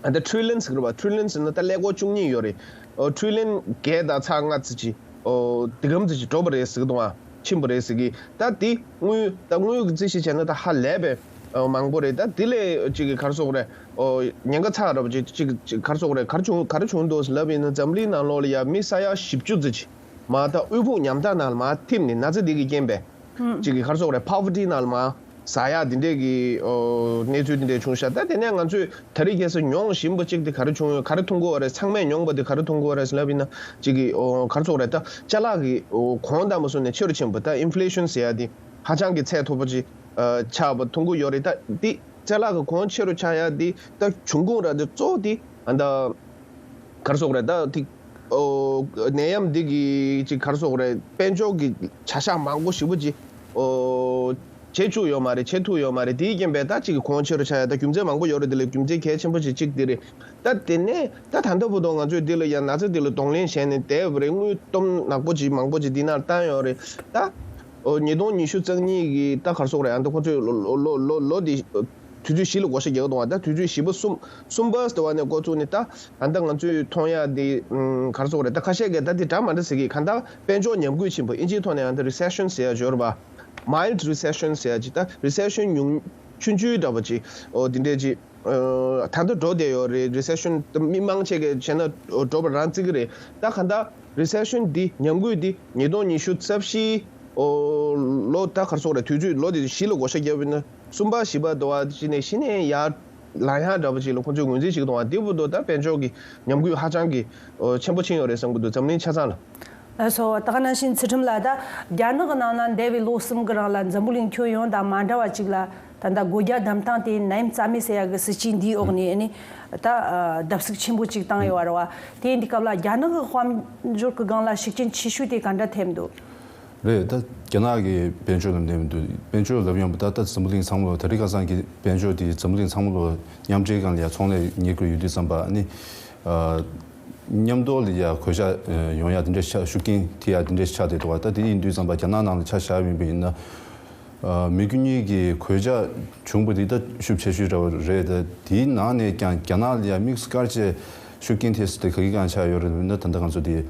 ཨ་ད་ཊི་རི་ལི་ཡན་ཟེར་གི་རེད་བ། ཊི་རི་ལི་ཡན་ཟེར་ན་ད་ཀླད་ཀོར་བཅུ་གཉིས་ཡོད་རེད། ཨོ་ཊི་རི་ལི་ཡན་བརྒྱད་དང་ཚེག་ལྔ་ཙམ་ཅིག་ཨོ་དེ་གམ་ཙམ་ཅིག་འགྲོ་བ་རེད་ཟེར་གི་འདུག་ཨ། ཕྱིན་པ་རེད་ཟེར་གི། ད་དེ་དངུལ་ད་དངུལ་གྱི་རྩིས་གཞི་བྱས་ན་ད་ཧ་ལས་པའི་ཨོ་མང་པོ་རེད། ད་དེ་ལས་ཅིག་གི་ག་རེ་ཟེར་དགོས་རེད། ཨོ་ཉེན་ཁ་ཚ་རབས་ཅིག་ཅིག་ཅིག་ག་རེ་ཟེར་དགོས་རེད། ག་རེ་བྱུང་ག་རེ་བྱུང་འདུག་ལབ་ཡིན་ན་འཛམ་གླིང་ནང་ལོགས་ལ་ཡ་མི་ས་ཡ་བཞི་བཅུ་ཙམ་ཅིག་མར་ད་དབུལ་ཕོངས་ཉམ་ཐག་ནང་ལ་མར་ཐིམ་ནས་ན་ཚ་འདི་གི་རྐྱེན་པས་ཅིག་གི་ག་རེ་ཟེར་དགོས་རེད། པོ་ཝར་ཊི་ནང་ལ་མར་ཟ་ཡག་འདི་འདྲས་ཀྱི་ཨོ་གནས་ཚུལ་འདི་འདྲས་བྱུང་ཤག་ད་དེ་ནས་ང་ཚོས་ད་རེས་ཁ་སང་མྱོང་བཞིན་པ་གཅིག་དེ་ག་རེ་བྱུང་ཡོད། ག་རེ་མཐོང་གི་ཡོད་རེད། ཚང་མས་མྱོང་བ་དེ་ག་རེ་མཐོང་གི་ཡོད་རེད་ལབ་ཡིན་ན་གཅིག་གི་ཨོ་ག་རེ་ཟེར་དགོས་རེད། ད་ཅ་ལག་གི་ཨོ་གོང་དང་པོ་སོང་ནས་ཆེ་རུ་ཕྱིན་པ། ད་ཨིན་ཕི་ལེ་ཤན་ཟེར་ཡ་དེ་ཧ་ཅང་གི་ཚད་མཐོ་པོ་ཅིག་ཨ་ཆགས་པ་མཐོང་གི་ཡོད་རེད། ད་དེ་ཅ་ལག་གི་གོང་ཆེ་རུ་ཆགས་ཡ་དེ་ད་འབྱུང་ཁུངས་ར་དེ་གཙོ་བོ་དེ་ཨ་ད། ག་རེ་ཟེར་དགོས་རེད། ད་ཐིག་ཨོ་ནད་ཡམས་འདི་གི་ཅིག་ག་རེ་ཟེར་དགོས་རེད། དཔལ་འབྱོར་གྱི་བྱ་གཞག་མང་པོ་ཞེ་པོ་ཅིག་ཨོ་བྱེད་བཅུག་ཡོད་མ་རེད། བྱེད་ཐུབ་ཡོད་མ་རེད། དེའི་རྐྱེན་པས་ད་ཅིག་གི་གོང་ཆེ་རུ་ཆགས་ཡ་ད་རྒྱུ་མཚན་མང་པོ་ཡོད་རེད། དེ་ལས་རྒྱུ་མཚན་གལ་ཆེན་པོ་ཅིག་གཅིག་འདི་རེད། ད་དེ་ནས་ད་ད་ལྟ་བར་དུ་ང་ཚོས་འདི་ལ་ཡ་ན་ཚ་འདི་ལ་གདོང་ལེན་བྱས་ནས་བསྡད་པ་རེད། དངུལ་སྟོབས་ནག་པོ་ཅིག་མང་པོ་ཅིག་འདི་ནང་བཏང་ཡོད་རེད། ད་ཨོ་ཉིས་སྟོང་ཉི་ཤུ་རྩ་གཉིས་ཀྱི་ད་ག་རེ་ཟེར་དགོས་རེད། ཨ་ད་ཁོ་ཚོས་ལོ་ལོ་ལོ་ལོ་འདི་དུས་ཚོད་བཞི་ལ་བགོ་བཤའ་རྒྱག་གི་འདུག་བ། ད་དུས་ཚོད་བཞི་པ་གསུམ་གསུམ་པ་ཟེར་བ་ནས་འགོ་བཙུགས་ནས་ད་ད་ལྟ་ང་ཚོས་མཐོང་ཡ་དེ་ཨུམ་ག་རེ་ཟེར་དགོས་རེད། ད་ཁ་ཤས་ཀྱིས་ད་དེ་འདྲ་མ་འདྲ་ཟེར་གི། གང་ལྟར་དཔལ་འབྱོར་ཉམས་རྒུད་ཕྱིན་པ། ཨིན་ཇིའི་ཐོག་ནས་ཨ་ད་རི་སེ་ཤན་ཟེར་ཡ་ཡོད་རེད་པ། མའིལ་ཌི་རི་སེ་ཤན་ཟེར་ཡ་ཅིག་ད་རི་སེ་ཤན་ཉུང་ཆུང་ཆུང་འདྲ་པོ་ཅིག་ཨོ་དེ་འདྲས་ཅིག་ཨ་ད་ལྟ་འགྲོ་བསྡད་ཡོད་རེད། རི་སེ་ཤན་མི་མང་ཆེ་གས་བྱས་ན་འགྲོ་བ་རང་བརྩི་གི་རེད། ད་གང་ལྟར་རི་སེ་ཤན་འདི་ཉམས་རྒུད་འདི་ཉིས་སྟོང་ཉི་ཤུ་རྩ་བཞི་ཨོ་ལོ་ད་ག་རེ་ཟེར་དགོས་རེད། དུས་ཚོད་ལོ་དེ་བཞི་ལ་བགོ་བཤའ་བརྒྱབ་ཡིན་ན་གསུམ་པ་བཞི་པ་དུ་བ་ཅི་ནས་གཞི་ནས་ཡར་ལངས་ཡག་འདྲ་པོ་ཅིག་ལ་ཁོང་ཚོས་ངོས་འཛིན་བྱེད་ཀྱི་འདུག་བ། དེ་བར་དུ་ད་དཔལ་འབྱོར་གྱི་ཉམས་རྒུད་ཧ་ཅང་གི་ཨོ་ཆེན་པོ་ཕྱིན་ཡོད་རེད་བསམ་གྱི་འདུག་འཛམ་གླིང་ཆ་ཚང་ལ། ལགས་སོ། ད་ག་ནང་བཞིན་ཚུལ་ཁྲིམས་ལགས། ད་རྒྱ་ནག་གི་ནང་ན་འདས་པའི་ལོ་གསུམ་གྱི་རིང་ལ་འཛམ་བུ་གླིང་ཁྱོན་ཡོངས་དང་མ་འདྲ་བ་ཅིག་ལ་ད་ལྟ་སྒོ་རྒྱ་བསྡམས་སྟངས་དེ་ནད་ཡམས་རྩ་མེད་ཟེར་ཡག་གི་སྲིད་ཇུས་འདིའི་འོག་ནས་ཨ་ནི་ད་བརྡབ་གསིག་ཆེན་པོ་ཅིག་བཏང་ཡོད་རེད་བ། དེ་འདི་སྐབས་ལ་རྒྱ་ནག་གི་དཔལ་འབྱོར་གྱི་སྒང་ལ་ཤུགས་རྐྱེན་ཆེ་ཤོས་དེ་ག་འདྲ་ཐེབས་འདུག་རེད། ད་རྒྱ་ནག་གི་དཔལ་འབྱོར་ལ་གནས་མི་འདུག་དཔལ་འབྱོར་ལབ་ཡོང་པ་ད་ལྟ་འཛམ་བུ་གླིང་ཚང་མ་ལོ། ད་རེས་ཁ་སང་གི་དཔལ་འབྱོར་དེ་འཛམ་བུ་གླིང་ཚང་མ་ལོ་མཉམ་འབྲེལ་སྒང་ལ་ཡ་ཚོང་ལས་གཉེར་དགོས་ཡོད་དུས་ཙམ་པ་ཨ་ནི། མཉམ་དུ་ལ་ཡ་གོད་ཆག་ཡོང་ཡ་དེ་འདྲ་ཆགས། ཤུགས་རྐྱེན་ཐེབས་ཡ་དེ་འདྲ་ཆགས་བསྡད་འདུག་བ། ད་དེ་ཡིན་དུས་ཙམ་པ་རྒྱ་ནག་ནང་ལ་ཆ་བཞག་ཡིན་པ་ཡིན་ན། མི་རྒྱུ་གཉིས་ཀྱི་གོད་ཆག་བྱུང་པ་དེ་ད་ཤུགས་ཆེ་ཤོས་འདྲ་བ་རེད། ད་དེའི་ནང་ནས་ཀྱང་རྒྱ་ནག་ལ་ཡ་དམིགས་སུ་བཀར་བྱས་ཤུགས་རྐྱེན་ཐེབས་ས་དེ་ག་གི་སྒང་ཆགས་ཡོད་རེད་ལབ་ན། ད་ལྟ་ང་ཚོ་དེ་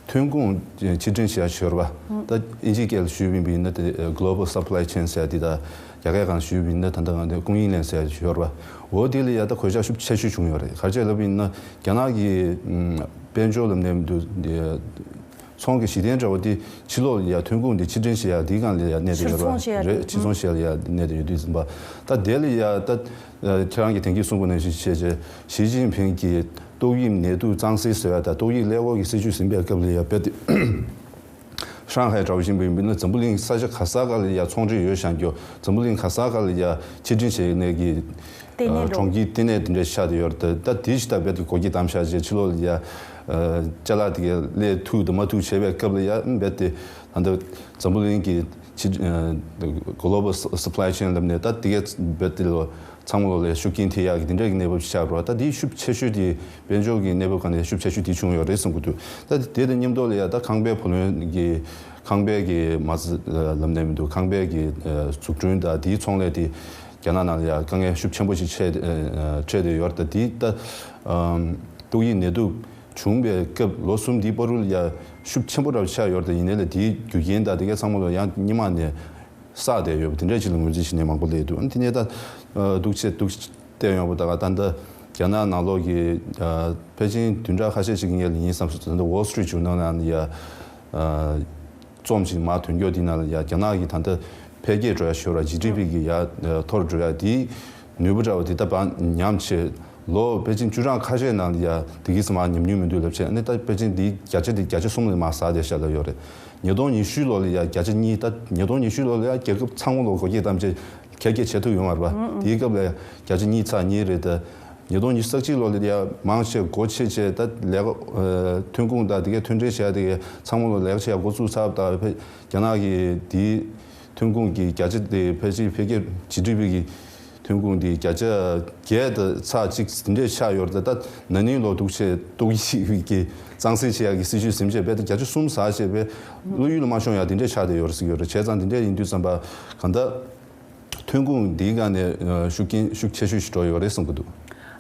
ཐོན་ཁུངས་ཕྱིར་འཐེན་བྱེད་ཡ་ཞོར་བ། ད་ཨིན་ཇིའི་སྐད་ལ་ཞུས་པ་ཡིན་ན་དེ་global supply chain ཟེར་ཡ་དེ། ད་རྒྱ་སྐད་སྒང་ཞུས་པ་ཡིན་ན་ད་ལྟ་ང་ཚོ་供应链ཟེར་ཡ་ཞོར་བ། འོ་དེ་ལ་ཡ་ད་གོད་ཆག་ཤུགས་ཆེ་ཤོས་བྱུང་ཡོད་རེད། ག་རེ་བྱས་ལབ་ཡིན་ན་རྒྱ་ནག་གི་ཨམ་དཔལ་འབྱོར་ལ་གནས་མི་འདུག་ཚོང་གི་གཞི་རྟེན་འདྲ་བོ་དེ་ཕྱི་ལོགས་ལ་ཡ་ཐོན་ཁུངས་དེ་ཕྱིར་འཐེན་བྱེད་ཡ་དེའི་སྒང་ལ་ཡ་གནས་བསྡད་ཡོད་རེད། ཕྱིར་ཚོང་བྱེད་ཡ་རེད། ཕྱིར་ཚོང་བྱེད་ཡ་ལ་ཡ་གནས་བསྡད་ཡོད་དུས་ཙམ་པ། ད་དེ་ལ་ཡ་ད་ཁྱེད་རང་གིས་དེང་གི་གསུངས་པ་ནང་བཞིན་བྱས་བྱས་ཞི་ཅིན་ཕིང་གིས་ཏོག་དབྱིབས་ནད་དུག་གཙང་སེལ་ཟེར་བ་དང་ཏོག་དབྱིབས་ཀླད་ཀོར་གྱི་སྲིད་ཇུས་ཟིན་པའི་སྐབས་ལ་ཡ་རྦད་དེ། ཧྲང་ཧའེ་འདྲ་བོ་ཞིག་ཡིན་པ་ཡིན་ན་འཛམ་བུ་གླིང་ས་ཆ་ག་ས་ག་ལ་ཡ་ཚོང་འབྲེལ་ཡོད་བཞག་རྒྱུ། འཛམ་བུ་གླིང་ག་ས་ག་ལ་ཡ་ཕྱིར་འཐེན་བྱེད་ནས་ཀྱི་ལྟེ་གནས་འགྲོ་གྲོང་ཁྱེར་ལྟེ་གནས་དེ་འདྲ་ཆགས་བསྡད་ཡོད་རེད། ད་དེ་ཞིག་ད་རྦད་དེ་སྒོ་ཁྱི་བསྡམས་བཞག་བྱས་ཕྱི་ལོགས་ལ་ཡ་ཅ་ལག་དེ་གའི་སླེབས་ཐུབ་དང་མ་ཐུབ་བྱས་པའི་སྐབས་ལ་ཡ་རྦད་དེ་ད་ལྟ་འཛམ་བུ་གླིང་གི་ཕྱི་global supply chain ལབ་ནས་ད་དེ་གའི་རྦད་དེ་ལོ། ཚང་མ་ལོ་ལ་ཤུགས་རྐྱེན་ཐེབས་ཡག་གི་དེ་འདྲ་གི་གནས་བབ་ཅིག་ཆགས་འགྲོ་བ། ད་དེའི་ཤུགས་ཆེ་ཤོས་དེ་དཔལ་འབྱོར་གྱི་གནས་བབ་སྒང་ནས་ཤུགས་ཆེ་ཤོས་དེ་བྱུང་ཡོད་རེད་བསམ་གྱི་འདུག་ད་དེ་དང་མཉམ་དུ་ལ་ཡ་ད་ཁང་པའི་བུ་ལོན་གྱི་ཁང་པའི་གི་མ་རྩ་ལབ་ནས་མི་འདུག་ཁང་པའི་གི་འཛུགས་སྐྲུན་དང་དེའི་ཚོང་ལས་དེ་རྒྱ་ནག་ནང་ལ་ཡ་དཀའ་ངལ་ཤུགས་ཆེན་པོ་ཞིག་འཕྲད་འཕྲད་བསྡད་ཡོད་རེད། ད་དེ་ད་ཏོག་དབྱིབས་ནད་དུག་བྱུང་བའི་སྐབས་ལོ་གསུམ་འདིའི་བར་དུ་ལ་ཡ་ཤུགས་ཆེན་པོ་རབ་ཆགས་ཡོད་རེད། ད་ཡིན་ནའི་ལ་དེའི་རྒྱུ་རྐྱེན་དང་དེ་གའི་ཚང་མ་ལ་ཡང་སྔོན་མ་ནས་བསགས་བསྡད་ཡོད་པ་དེ་འདྲ་ཅིག་ལ་ངོས་འཛིན་བྱེད་མཁན་མང་པོ་སླེབས་འདུག་དེ་ནས་ད་ཨ་འདུག་བྱས་འདུག་བལྟས་ཡོང་བ་ད་ག་ད་ལྟ་རྒྱ་ནག་ནང་ལོགས་ཀྱི་ཨ་ཕལ་ཆེར་བདུན་ཕྲག་ཁ་ཤས་ཤིག་གི་སྔོན་ལ་ཡིན་བསམ་སོང་། ད་ལྟ་Wall Street Journal་ནང་ཡ་ཨ་རྩོམ་ཞིག་མར་ཐོན་རྒྱུ་དེ་ནང་ལ་ཡ་རྒྱ་ནག་གི་ད་ལྟ་འཕེལ་རྒྱས་འགྲོ་ཡ་ཞོར་ལ་ཇི་ཌི་པི་གི་ཡ་ཨ་མཐོ་རུ་འགྲོ་ཡ་དེའི་ནུས་པ་འདྲ་བ་དེ་ད་བར་ཉམས་བྱས། ལོ་ཕལ་ཆེར་བཅུ་གྲངས་ཁ་ཤས་ནང་ལ་ཡ་དེ་གིས་མར་ཉམས་མྱོང་མི་འདུག་ལབ་བྱས། ཨ་ནི་ད་ཕལ་ཆེར་འདིའི་བརྒྱ་ཆ་དེ་བརྒྱ་ཆ་གསུམ་ལ་མར་ཟག་བསྡད་ཤག་ལབ་ཡོད་རེད། ཉིས་སྟོང་ཉི་ཤུ་ལོ་ལ་ཡ་བརྒྱ་ཆ་གཉིས། ད་ཉིས་སྟོང་ཉི་ཤུ་ལོ་ལ་ཡ་རྒྱལ་ཁབ་ཚང་མ་ལོ་སྒོ་འབྱེད་ཐམས་ཅད་ག་གེ་བྱེད་ཐུབ་ཡོད་མ་རེད་པ། དེའི་སྐབས་ལ་ཡ་བརྒྱ་ཆ་གཉིས་ཚེག་གཉིས་རེད། ད་ཉིས་སྟོང་ཉི་ཤུ་རྩ་གཅིག་ལོ་ལ་ཡ་མང་ཆེ་སྒོ་ཕྱེ་བྱས་ད་ལས་ཀ་ཨ་ཐོན་ཁུངས་དང་དེ་གའི་མཐུན་འབྲེལ་བྱས་དེ་གའི་ཚང་མ་ལོ་ལས་ཀ་བྱེད་ཡ་འགོ་བཙུགས་ཚར། ད་ཕལ་རྒྱ་ནག་གི་དེའི་ཐོན་ཁུངས་ཀྱི་བརྒྱ་ཆ་དེ་ཕལ་ཆེར་འཕེལ་རྒྱས་ཇི་ཌི་པི་གི་ཐོན་ཁུངས་དེ་བརྒྱ་ཆ་བརྒྱད་དང་ཚེག་གཅིག་དེ་འདྲས་ཆགས་ཡོད་རེད། ད་ན་ནིང་ལོ་འདུག་བྱས་ཏོག་དབྱིབས་ཀྱི་གཙང་སེལ་བྱེད་ཡག་གི་སྲིད་ཇུས་ཟིན་བྱས་དཔེ་ད་བརྒྱ་ཆ་གསུམ་ཟག་བྱས་དཔེ་བློ་ཡུལ་ལ་མ་ཤོང་ཡག་དེ་འདྲས་ཆགས་བསྡད་ཡོད་རེད་ཟེར་གྱི་ཡོད་རེད། བྱས་ཙང་དེ་འདྲས་ཡིན་དུས་ཙམ་པ་གང་ལྟར་ཐོན་ཁུངས་འདིའི་སྒང་ནས་ཨ་ཤུགས་རྐྱེན་ཤུགས་ཆེ་ཤོས་ཤིག་འགྲོ་ཡོད་རེད་གསུང་གི་འདུག་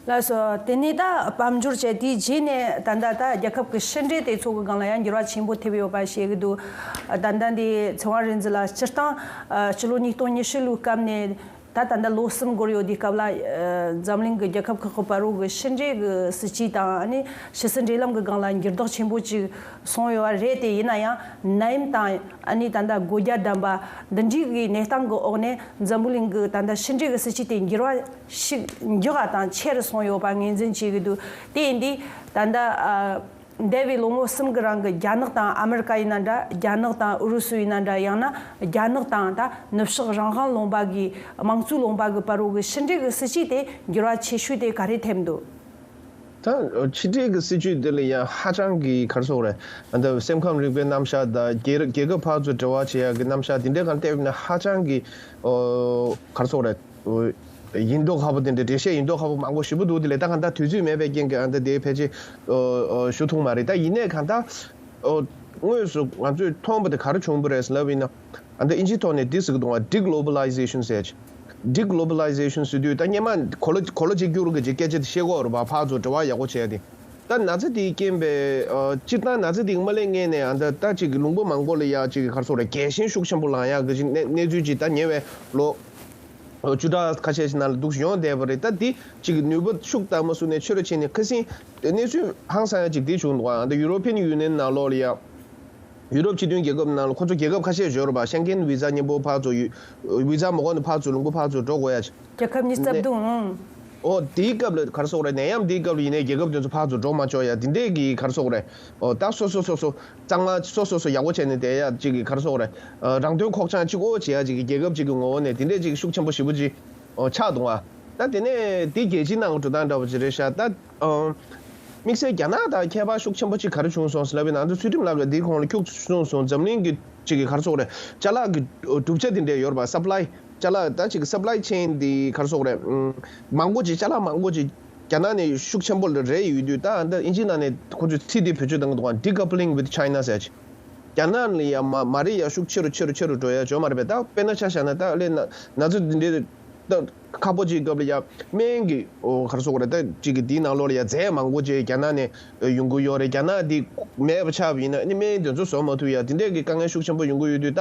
ལགས་སོ། དེ་ནས་ད་དཔལ་འབྱོར་བྱས་དེའི་རྗེས་ནས་ད་ལྟ་ད་རྒྱལ་ཁབ་ཀྱི་ཕྱི་འབྲེལ་དེ་ཚོ་གི་སྒང་ལ་ཡང་འགྱུར་བ་ཆེན་པོ་ཐེབས་ཡོད་པ་ཤེས་ཀྱི་འདུག་ད་ལྟ་འདི་ཚེ་དབང་རིག་འཛིན་ལགས་སྤྱིར་བཏང་ཨ་སྤྱི་ལོ་ཉིས་སྟོང་ཉི་ཤུ་ལོའི་སྐབས་ནས་ད་ད་ལྟ་ལོ་གསུམ་འགོར་ཡོད་དུས་སྐབས་ལ་ཨ་འཛམ་གླིང་གི་རྒྱལ་ཁབ་ཁག་གི་བར་རུ་གི་ཕྱི་འབྲེལ་གི་སྲིད་ཇུས་དང་ཨ་ནི་ཕྱི་སྲིད་འབྲེལ་ལམ་གི་སྒང་ལ་འགྱུར་ལྡོག་ཆེན་པོ་ཅིག་སོང་ཡོད་པ་རེད། དེ་ཡིན་ན་ཡང་ནད་ཡམས་དང་ཨ་ནི་ད་ལྟ་སྒོ་རྒྱ་བསྡམས་པ་འདི་འདྲའི་གི་གནས་སྟངས་གི་འོག་ནས་འཛམ་བུ་གླིང་གི་ད་ལྟ་ཕྱི་འབྲེལ་གི་སྲིད་ཇུས་དེ་འགྱུར་བ་ཞིག་མགྱོགས་པ་དང་ཆེ་རུ་སོང་ཡོད་པ་ངོས་འཛིན་བྱེད་ཀྱི་འདུག་དེ་ཡིན་དུས་ད་ལྟ་ཨ་འདས་པའི་ལོ་ངོ་གསུམ་གི་རིང་གི་རྒྱ་ནག་དང་ཨ་མི་རི་ཀ་ཡིན་ན་འདྲ། རྒྱ་ནག་དང་ཨུ་རུ་སུ་ཡིན་ན་འདྲ། ཡང་ན་རྒྱ་ནག་དང་ད་ནུབ་ཕྱོགས་རང་དབང་ལུང་པ་གི་དམངས་གཙོའི་ལུང་པ་གི་བར་རུ་གི་ཕྱི་འབྲེལ་གི་སྲིད་ཇུས་དེ་འགྱུར་བ་ཆེ་ཤོས་དེ་ག་རེ་ཐེབས་འདུག་ད་ཕྱི་འབྲེལ་གྱི་སྲིད་ཇུས་འདི་ལ་ཡང་ཧ་ཅང་གི་ག་རེ་ཟེར་དགོས་རེད། ཨ་ད་སེམས་ཁམས་རིག་པའི་རྣམ་གཞག་དང་རྒྱལ་རྒྱལ་ཁབ་ཕར་ཚུར་འབྲེལ་བ་བྱེད་ཡག་གི་རྣམ་གཞག་འདི་འདྲའི་སྒང་བལྟས་ན་ཧ་ཅང་གི་ཨོ་ག་རེ་ཟེར་དགོས་རེད། ཨོ་ཡིན་མདོག་ཁ་པོ་དེ་འདྲ་འགྲེལ་བཤད་ཡིན་མདོག་ཁ་པོ་མང་པོ་ཞེ་པོ་འདུག་དེ་ལས་ད་གང་ལྟར་དུས་ཚོད་མེད་པའི་རྐྱེན་གྱིས་ཨ་ད་དེ་ཕལ་ཆེར་ཨོ་ཨོ་ཞུ་ཐུབ་མ་རེད། ད་ཡིན་ནའི་གང་ལྟར་ཨོ་དངོས་སུ་ང་ཚོས་མཐོང་བ་དེ་ག་རེ་བྱུང་བ་རེད་ལབ་ཡིན་ན། ཨ་ད་ཨིན་ཇིའི་ཐོག་ནས་འདི་ཟེར་གི་འདུག་བ། ཌི་གྷི་ལོ་བྷ་ལའི་ཟེ་ཤན་ཟེར་ཅིག་ཌི་གྷི་ལོ་བྷ་ལའི་ཟེ་ཤན་ཟེར་དུས་ད་སྔོན་མ་གོ་ལ་གོ་ལ་གཅིག་གྱུར་གྱི་སྐད་ཆ་དེ་བཤད་ཀྱི་ཡོད་རེད་པ། ཕར་ཚུར་འབྲེལ་བ་ཡག་པོ་བྱས་ཏེ། ད་ན་ཚ་དེའི་རྐྱེན་པས་ཨ་སྤྱིར་བཏང་ན་ཚ་དེ་སྔོན་མ་ལས་སྔོན་ནས་ཨ་ད་ད་ཅིག་ལུང་པ་མང་པོ་ལ་ཡ་ཅིག་ག་རེ་ཟེར་དགོས་རེད། རྒྱལ་ཞེན་ཤུགས་ཆེན་པོ་ལངས་ཡག་གི་ཅིག་གནས་གནས་ཚུལ་ཅིག་ད་ཉེ་བའི་ལོ་བཅུ་ཕྲག་ཁ་ཤས་ཤིག་ནང་ལ་འདུག་ཡོང་བསྡད་པ་རེད། ད་འདི་ཅིག་ནུས་པ་ཤུགས་དྭངས་མ་ཟུག་ནས་ཆེ་རུ་ཕྱིན་ནས་ཁ་སང་གནས་ཚུལ་ཧང་སང་ཡག་ཅིག་འདི་བྱུང་འདུག་ཨ་ད་ཡུ་རོ་པི་ཡན་ཡུ་ནི་ཡན་ནང་ལོགས་ལ་ཡ། ཡུ་རོབ་སྤྱི་མཐུན་རྒྱལ་ཁབ་ནང་ལ་ཁོ་ཚོ་རྒྱལ་ཁབ་ཁ་ཤས་ཡོད་རེད་པ། ཤེང་ཀེན་བི་ཛ་མཉམ་པོ་ཕར་ཚུར་ཡུ་བི་ཛ་མ་དགོས་ནས་ཕར་ཚུར་ལུང་པ་ཕར་ཚུར་འགྲོ་དགོས་ཡ། རྒྱལ་ཁབ་གཉིས་རྩ་བདུན། ཨོ་དེའི་སྐབས་ལ་ག་རེ་ཟེར་དགོས་རེད། ནད་ཡམས་དེའི་སྐབས་ལ་ཡིན་ནའི་རྒྱལ་ཁབ་དེ་ཚོ་ཕར་ཚུར་འགྲོ་མ་ཆོག་ཡ་དེ་འདྲས་ཀྱི་ག་རེ་ཟེར་དགོས་རེད། ཨོ་ད་སོ་སོ་སོ་སོ་གཙང་མ་སོ་སོ་སོ་ཡག་པོ་བྱས་ནས་བསྡད་ཡ་ཅིག་གི་ག་རེ་ཟེར་དགོས་རེད། རང་དོན་ཁོག་བཅངས་གཅིག་པོ་བྱེད་ཡ་ཅིག་གི་རྒྱལ་ཁབ་ཅིག་གི་ངོ་བོ་ནས་དེ་འདྲས་ཅིག་ཤུགས་ཆེན་པོ་ཞེ་པོ་ཅིག་ཨོ་ཆགས་འདུག་ཨ། ད་དེ་ནས་དེ་རྒྱལ་སྤྱིའི་ནང་གི་འགྲོ་སྟངས་འདྲ་པོ་ཅིག་རེད་ཤག་ད་ཨ། དམིགས་བསལ་རྒྱ་ནག་དང་ཁྱད་པར་ཤུགས་ཆེན་པོ་ཅིག་ག་རེ་བྱུང་སོང་ཟེར་ལབ་པའི་ནང་དུ་ཚུལ་ཁྲིམས་ལགས་ཀྱིས་འདིའི་གོང་ལ་ཁྱུག་ཙམ་གསུངས་སོང་། འཛམ་གླིང་གི་ཅིག་གི་ག་རེ་ཟེར་དགོས་རེད། ཅ་ལག་གི་གྲུབ་ཆ་དེ་འདྲ་ཡོད་རེད་པ། སབ་ལའི་ཅ་ལག་ད་ཅིག་གི་སབ་ལའི་ཆེན་དེ་ག་རེ་ཟེར་དགོས་རེད། ཨུམ། མང་པོ་ཅིག་ཅ་ལག་མང་པོ་ཅིག་རྒྱ་ནག་ནས་ཤུགས་ཆེན་པོ་ལ་རེད་ཡོད་དུས་ད་ཨ་ད་ཨིན་ཇིའི་ནང་ནས་ཁོ་ཚོས་ཚིག་དེ་བེད་སྤྱོད་གཏང་གི་འདུག་ག Decoupling with China ཟེར་ཅིག་རྒྱ་ནག་ལ་ཡ་མ་མ་རེད་ཡ་ཤུགས་ཆེ་རུ་ཆེ་རུ་ཆེ་རུ་འགྲོ་ཡ་བྱུང་མ་རེད་པས། ད་དཔེར་ན་ཆ་བཞག་ན་ད་ཨ་ལས་ན་ན་ཚ་འདི་འདྲའི་ད་ཁག་པོ་ཅིག་སྐབས་ལ་ཡ་སྨན་གྱི་ཨོ་ག་རེ་ཟེར་དགོས་རེད། ད་ཅིག་གི་འདིའི་ནང་ལོགས་ལ་ཡ་རྫས་མང་པོ་ཅིག་རྒྱ་ནག་ནས་ཡོང་གི་ཡོད་རེད། རྒྱ་ནག་འདི་མེད་པ་ཆགས་པ་ཡིན་ན་ཨ་ནི་སྨན་དེ་ཚོ་བཟོ་མ་ཐུབ་ཡ་དེ་འདྲས་ཀྱི་དཀའ་ངལ་ཤུགས་ཆེན་པོ་ཡོང་གི་ཡོད་དུས་ད་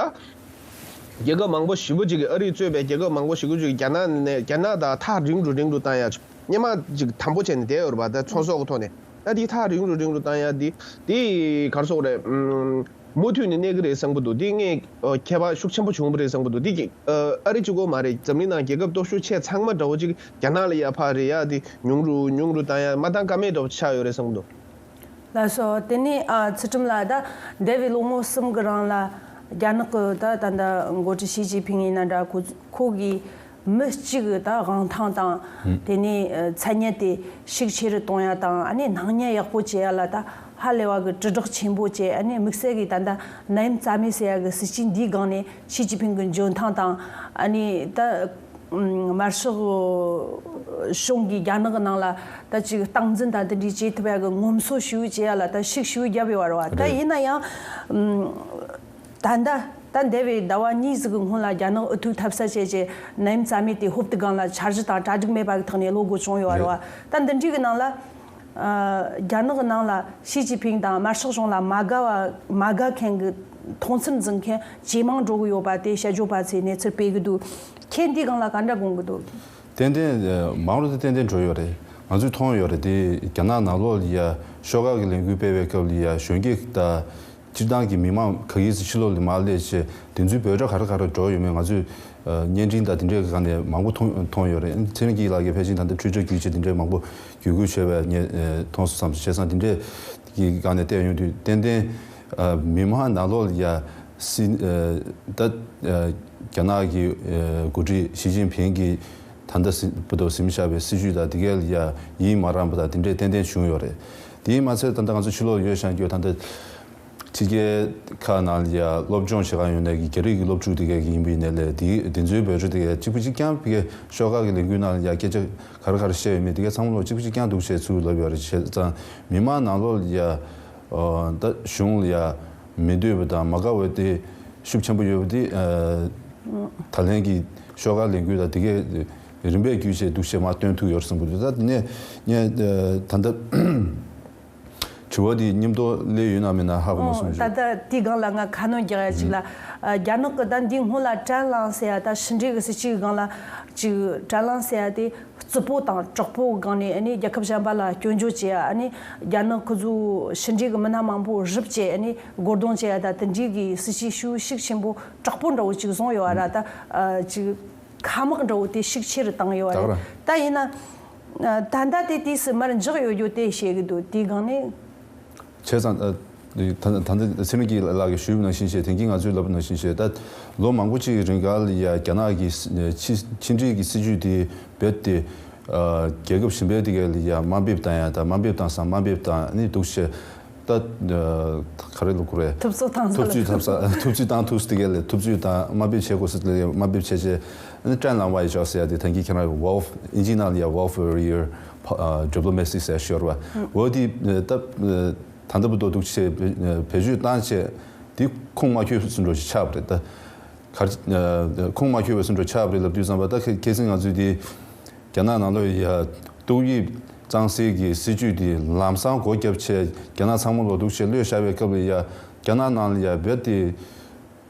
རྒྱལ་ཁབ་མང་པོ་ཞེ་པོ་ཅིག་གིས་ཨ་རིས་གཙོས་པའི་རྒྱལ་ཁབ་མང་པོ་ཞེ་པོ་ཅིག་གིས་རྒྱ་ནག་ནས་རྒྱ་ནག་དང་ཐག་རིང་རུ་རིང་རུ་བཏང་ཡ་ཅིག་སྔོན་མ་ཅིག་དམ་པོ་བྱས་ནས་བསྡད་ཡོད་རེད་པ། ད་ཚོང་ཟོག་གི་ཐོག་ནས་ད་དེ་ཐག་རིང་རུ་རིང་རུ་བཏང་ཡ་དེ་དེ་ག་རེ་ཟེར་དགོས་རེད། ཨུམ། མུ་མཐུད་ནས་གནས་ཀྱི་རེད་བསམ་གྱི་འདུག་འདི་ངས་ཨ་ཁྱད་པར་ཤུགས་ཆེན་པོ་བྱུང་བ་རེད་བསམ་གྱི་འདུག་འདི་གི་ཨ་ཨ་རི་གཅིག་པོ་མ་རེད། འཛམ་གླིང་ནང་རྒྱལ་ཁབ་སྟོབས་ཤུགས་ཆེ་ཚང་མ་འདྲ་བོ་ཅིག་རྒྱ་ནག་ལ་ཡ་ཕར་རེད་ཡ་དེ་ཉུང་རུ་ཉུང་རུ་བཏང་ཡ་མ་བཏང་ཀ་མེད་འདྲ་བོ་ཆགས་ཡོད་རེད་བསམ་གྱི་འདུག་ལགས་སོ། དེ་ནས་ཨ་ཚུལ་ཁྲིམས་ལགས་ད་འདས་པའི་ལོ་ངོ་གསུམ་གྱི་རིང་ལ་རྒྱ་ནག་གི་ད་ད་ལྟ་འགོ་ཁྲིད་ཞི་ཅིན་ཕིང་ཡིན་ན་འདྲ། ཁོ་ཁོ་གིས་མི་གཅིག་གི་ད་དབང་ཐང་དང་། ཨང་། དེ་ནས་ཨ་མཚན་ཉིད་དེ་ཤུགས་ཆེ་རུ་གཏོང་ཡ་དང་། ཨ་ནི་སྣང་བརྙན་ཡག་པོ་བྱེད་ཡ་ལ་ད་ཧ་ལས་པ་གི་དྲིལ་བསྒྲགས་ཆེན་པོ་བྱས། ཨ་ནི་དམིགས་བསལ་གྱི་ད་ལྟ་ནད་ཡམས་རྩ་མེད་བཟོ་ཡ་གི་སྲིད་ཇུས་འདིའི་སྒང་ནས་ཞི་ཅིན་ཕིང་གི་འཇོན་ཐང་དང་། ཨ་ནི་ད་ དམར་ཤོག་གཞུང་གིས་རྒྱ་ནག་གི་ནང་ལ་ད་ཅིག་སྟངས་འཛིན་དང་དེ་འདྲའི་བྱེད་ཐུབ་ཡ་གི་ངོམ་སོ་ཞེ་པོ་བྱེད་ཡ་ལ་ད་ཤུགས་ཞེ་པོ་བརྒྱབ་ཡོད་རེད་བ། ད་རེད། ཡིན་ན་ཡང་ད་ལྟ་ད་འདས་པའི་ཟླ་བ་གཉིས་ཟིག་གི་སྔོན་ལ་རྒྱ་ནག་ཨུ་ཐུག་འཐབ་ས་བྱས་རྗེས་ནད་ཡམས་རྩ་མེད་དེ་ཧོབ་ཏེ་སྒང་ལ་འཆར་གཞི་དང་གྲ་སྒྲིག་མེད་པ་གི་ཐོག་ནས་བློ་སྒོ་བཅིངས་ཡོད་རེད་བ། རེད། ད་འདི་འདྲའི་གི་ནང་ལ། རྒྱ་ནག་གི་ནང་ལ་ཞི་ཅིན་ཕིང་དང་དམར་ཤོག་གཞུང་ལ་མ་དགའ་བ་མ་དགའ་མཁན་གྱི་མཐོང་ཚུལ་འཛིན་མཁན་ཇེ་མང་འགྲོ་གི་ཡོད་པ་དེ་དཔྱད་བརྗོད་པ་ཚོས་གནས་ཚུལ་སྤེལ་གི་འདུག་ཁྱེད་འདིའི་སྒང་ལ་ག་འདྲ་དགོངས་གི་འདུག་ཏན་ཏན་མང་རུ་དང་ཏན་ཏན་འགྲོ་ཡོད་རེད། ང་ཚོས་མཐོང་ཡོད་རེད་དེ། རྒྱ་ནག་ནང་ལོགས་ལ་ཡ་ཤོག་ཁག་གི་ལས་འགུལ་སྤེལ་བའི་སྐབས་ལ་ཡ་གཞོན་སྐྱེས་དང་སྤྱིར་བཏང་གི་མི་མང་ག་གིས་ཕྱི་ལོགས་ལ་མར་སླེབས་བྱས་དེ་ཚོའི་འབོད་སྒྲ་ག་རེ་ག་རེ་འགྲོ་ཡོད་མེད་ང་ཚོས་བརྙན་འཕྲིན་དང་དེ་འདྲའི་སྒང་ནས་མང་པོ་མཐོང་མཐོང་ཡོད་རེད། ཚེ་རིང་སྐྱིད་ལགས་ཀྱིས་ཕལ་ཆེར་ད་ལྟ་འཕྲུལ་ཆས་བརྒྱུད་བྱས་དེ་འདྲའི་མང་པོ་བརྒྱུད་སྐུར་བྱས་པའི་ངས་མཐོང་སོང་བསམ། བྱས་ཙང་དེ་འདྲའི་གི་སྒང་ནས་བལྟས་ཡོང་དུས་ཏན་ཏན་མི་མང་ནང་ལོགས་ལ་ཡ་སྲིད་ད་རྒྱ་ནག་གི་འགོ་ཁྲིད་ཞི་ཅིན་ཕིང་གིས་ད་ལྟ་སྲིད་བར་དུ་འཛིན་བཞག་པའི་སྲིད་བྱུས་དང་དེ་གའི་ལ་ཡ་ཡིད་མ་རངས་པ་དང་དེ་འདྲའི་ཏན་ཏན་བྱུང་ཡོད་རེད། དེས་མ་ཚད་ད་ལྟ་ང་ཚོ་ཕྱི་ལོགས་ཡོད་བཞག་རྒྱུ་ད་ལྟ་ཕྱི་རྒྱལ་ཁག་ནང་ལ་ཡ་སློབ་སྦྱོང་བྱེད་ག་ཡོང་ནས་ཀྱི་རྒྱ་རིགས་ཀྱི་སློབ་ཕྲུག་དེ་གས་ཀྱི་ཡིན་པའི་ནས་ལས་དེ་དེ་ཚོའི་བོད་ཕྲུག་དེ་གས་གཅིག་པུ་གཅིག་རྐྱང་ཕ་གི་ཤོག་ཁག་གི་ལས་འགུལ་ནང་ལ་ཡ་སྐད་ཆ་ག་རེ་ག་རེ་བཤད་ཡོད་མེད་དེ་གས་ཚང་མ་ལོ་གཅིག་པུ་གཅིག་རྐྱང་འདུག་བྱས་ཚུལ་ལབ་ཡོད་རེད། བྱས་ཙང་མི་མང་ནང་ལོགས་ལ་ཡ་ད་གཞུང་ལ་ཡ་མི་འདོད་པ་དང་མ་དགའ་བ་དེ་ཤུགས་ཆེན་པོ་ཡོད་པ་དེ་ད་ལན་གྱི་ཤོག་ཁག་ལས་འགུལ་དང་དེ་གས་རིམ་པས་བརྒྱུད་བྱས་འདུག་བྱས་མ་སྟོན་ཐུབ་ཡོད་རེད་བསམ་གི་འདུག་ད་དེ་ནས་ངས་ད་ལྟ། དྲི་བ་འདི་མཉམ་དུ་སླེབས་ཡོད་ན་མེད་ན་ཧ་གོ་མ་ཨོ། སོང་ད་ཞུ། ལྟ་དེའི་སྒང་ལ་ང་ཁ་སྣོན་རྒྱག་ཡ་ཅིག་ལ། ཨ། རྒྱ་ནག་གི་ད་འདིའི་སྔོན་ལ་ཀྲན་ལང་ཟེར་ཡ་ད་ཕྱི་འབྲེལ་གི་སྲིད་ཇུས་ཀྱི་སྒང་ལ་ཅིག་ཀྲན་ལང་ཟེར་ཡ་དེ་རྩུབ་པོ་དང་དྲག་པོ་གི་སྒང་ནས་ཨ་ནི་རྒྱལ་ཁབ་གཞན་པ་ལ་སྐྱོན་བརྗོད་བྱེད་ཡ། ཨ་ནི་རྒྱ་ནག་ཁོ་ཚོའི་ཕྱི་འབྲེལ་གི་མི་སྣ་མང་པོ་རུབ་བྱས་ཨ་ནི་རྒོལ་རྡུང་བྱེད་ཡ་ད་དེ་འདྲའི་གི་སྲིད་ཇུས་ཤུགས་ཤུགས་ཆེན་པོ་དྲག་པོ་འདྲ་བོ་ཅིག་བཟུང་ཡོད་བ་ར། ད་ཨ་ཅིག་ཁ་དམག་འདྲ་བོ་དེ་ཤུགས་ཆེ་རུ་བཏང་ཡོད་བ་ད་ག་རེད། རང་། ད་ཡིན་ན། ད་ལྟ་དེ་དུས་སུ་མར་འཇགས་ཡོད་རྒྱུ་དེ་བཤད་གི་འདུག་དེའི་སྒང་ནས། བྱས་ཙང་། ད་ད་ལྟ་ཚེ་རིང་སྐྱིད་ལགས་ཀྱིས་ཞུས་པ་ནང་བཞིན་བྱས་དེང་གི་ང་ཚོས་ལབ་པ་ནང་བཞིན་བྱས་ད་ལོ་མང་པོ་ཅིག་གི་རིང་ག་ལ་ཡ་རྒྱ་ནག་གི་ཕྱི་ཕྱི་འབྲེལ་གྱི་སྲིད་ཇུས་དེ་རྦད་དེ་རྒྱལ་ཁབ་གཞན་པའི་དེ་ག་ལ་ཡ་དམའ་འབེབས་བཏང་ཡ་དང་དམའ་འབེབས་བཏང་ས་དམའ་འབེབས་བཏང་ནི་འདུག་བྱས། ད་ག་རེ་ལབ་དགོས་རེད། ཐུབ་ཚོད་བཏང་ས་ཐུབ་ཚོད་ལ། ཐུབ་ས་ཐུབ་ཚོད་བཏང་ཐུབ་ས་དེ་ག་ལས་ཐུབ་ཚོད་བཏང་དམའ་འབེབས་བྱེད་དགོས་ས་དེ་ལས་དམའ་འབེབས་བྱས་བྱས། ཨ་ནི་ཀྲན་ལང་ཝའི་ཅའོ་ཟེར་ཡ་དེ་ཐང་གི་ཁྱེད་རང་ཝོལ་ཨིན་ཇི་ནང་ལ་ཡ་ཝོལ་ཝེ་རི་ཡར་ཌི་པི་ལོ་མེ་སི་ཟེར་ཤོར་བ། འོ་དེ་ད་ད་ལྟ་བར་དུ་འདུག་བྱས་བེད་སྤྱོད་བཏང་བྱས་དེ་ཁུངས་མ་འཁྱོལ་བཟོ་འདྲ་ཞིག་ཆགས་པ་རེད་ད། གར་ཁུངས་མ་འཁྱོལ་བའི་བཟོ་འདྲ་ཆགས་པ་རེད་ལབ་དུས་ཙམ་པ་ད་ཁ་ཁ་སང་ང་ཚོས་དེ་རྒྱ་ནག་ནང་ལོགས་ཡ་ཏོག་དབྱིབས་གཙང་སེལ་གྱི་སྲིད་ཇུས་དེ་ལམ་སང་སྒོ་བརྒྱབ་བྱས་རྒྱ་ནག་ཚང་མ་ལོ་འདུག་བྱས་གློད་བཞག་པའི་སྐབས་ལ་ཡ་རྒྱ་ནག་ནང་ལ་ཡ་རྦད་དེ་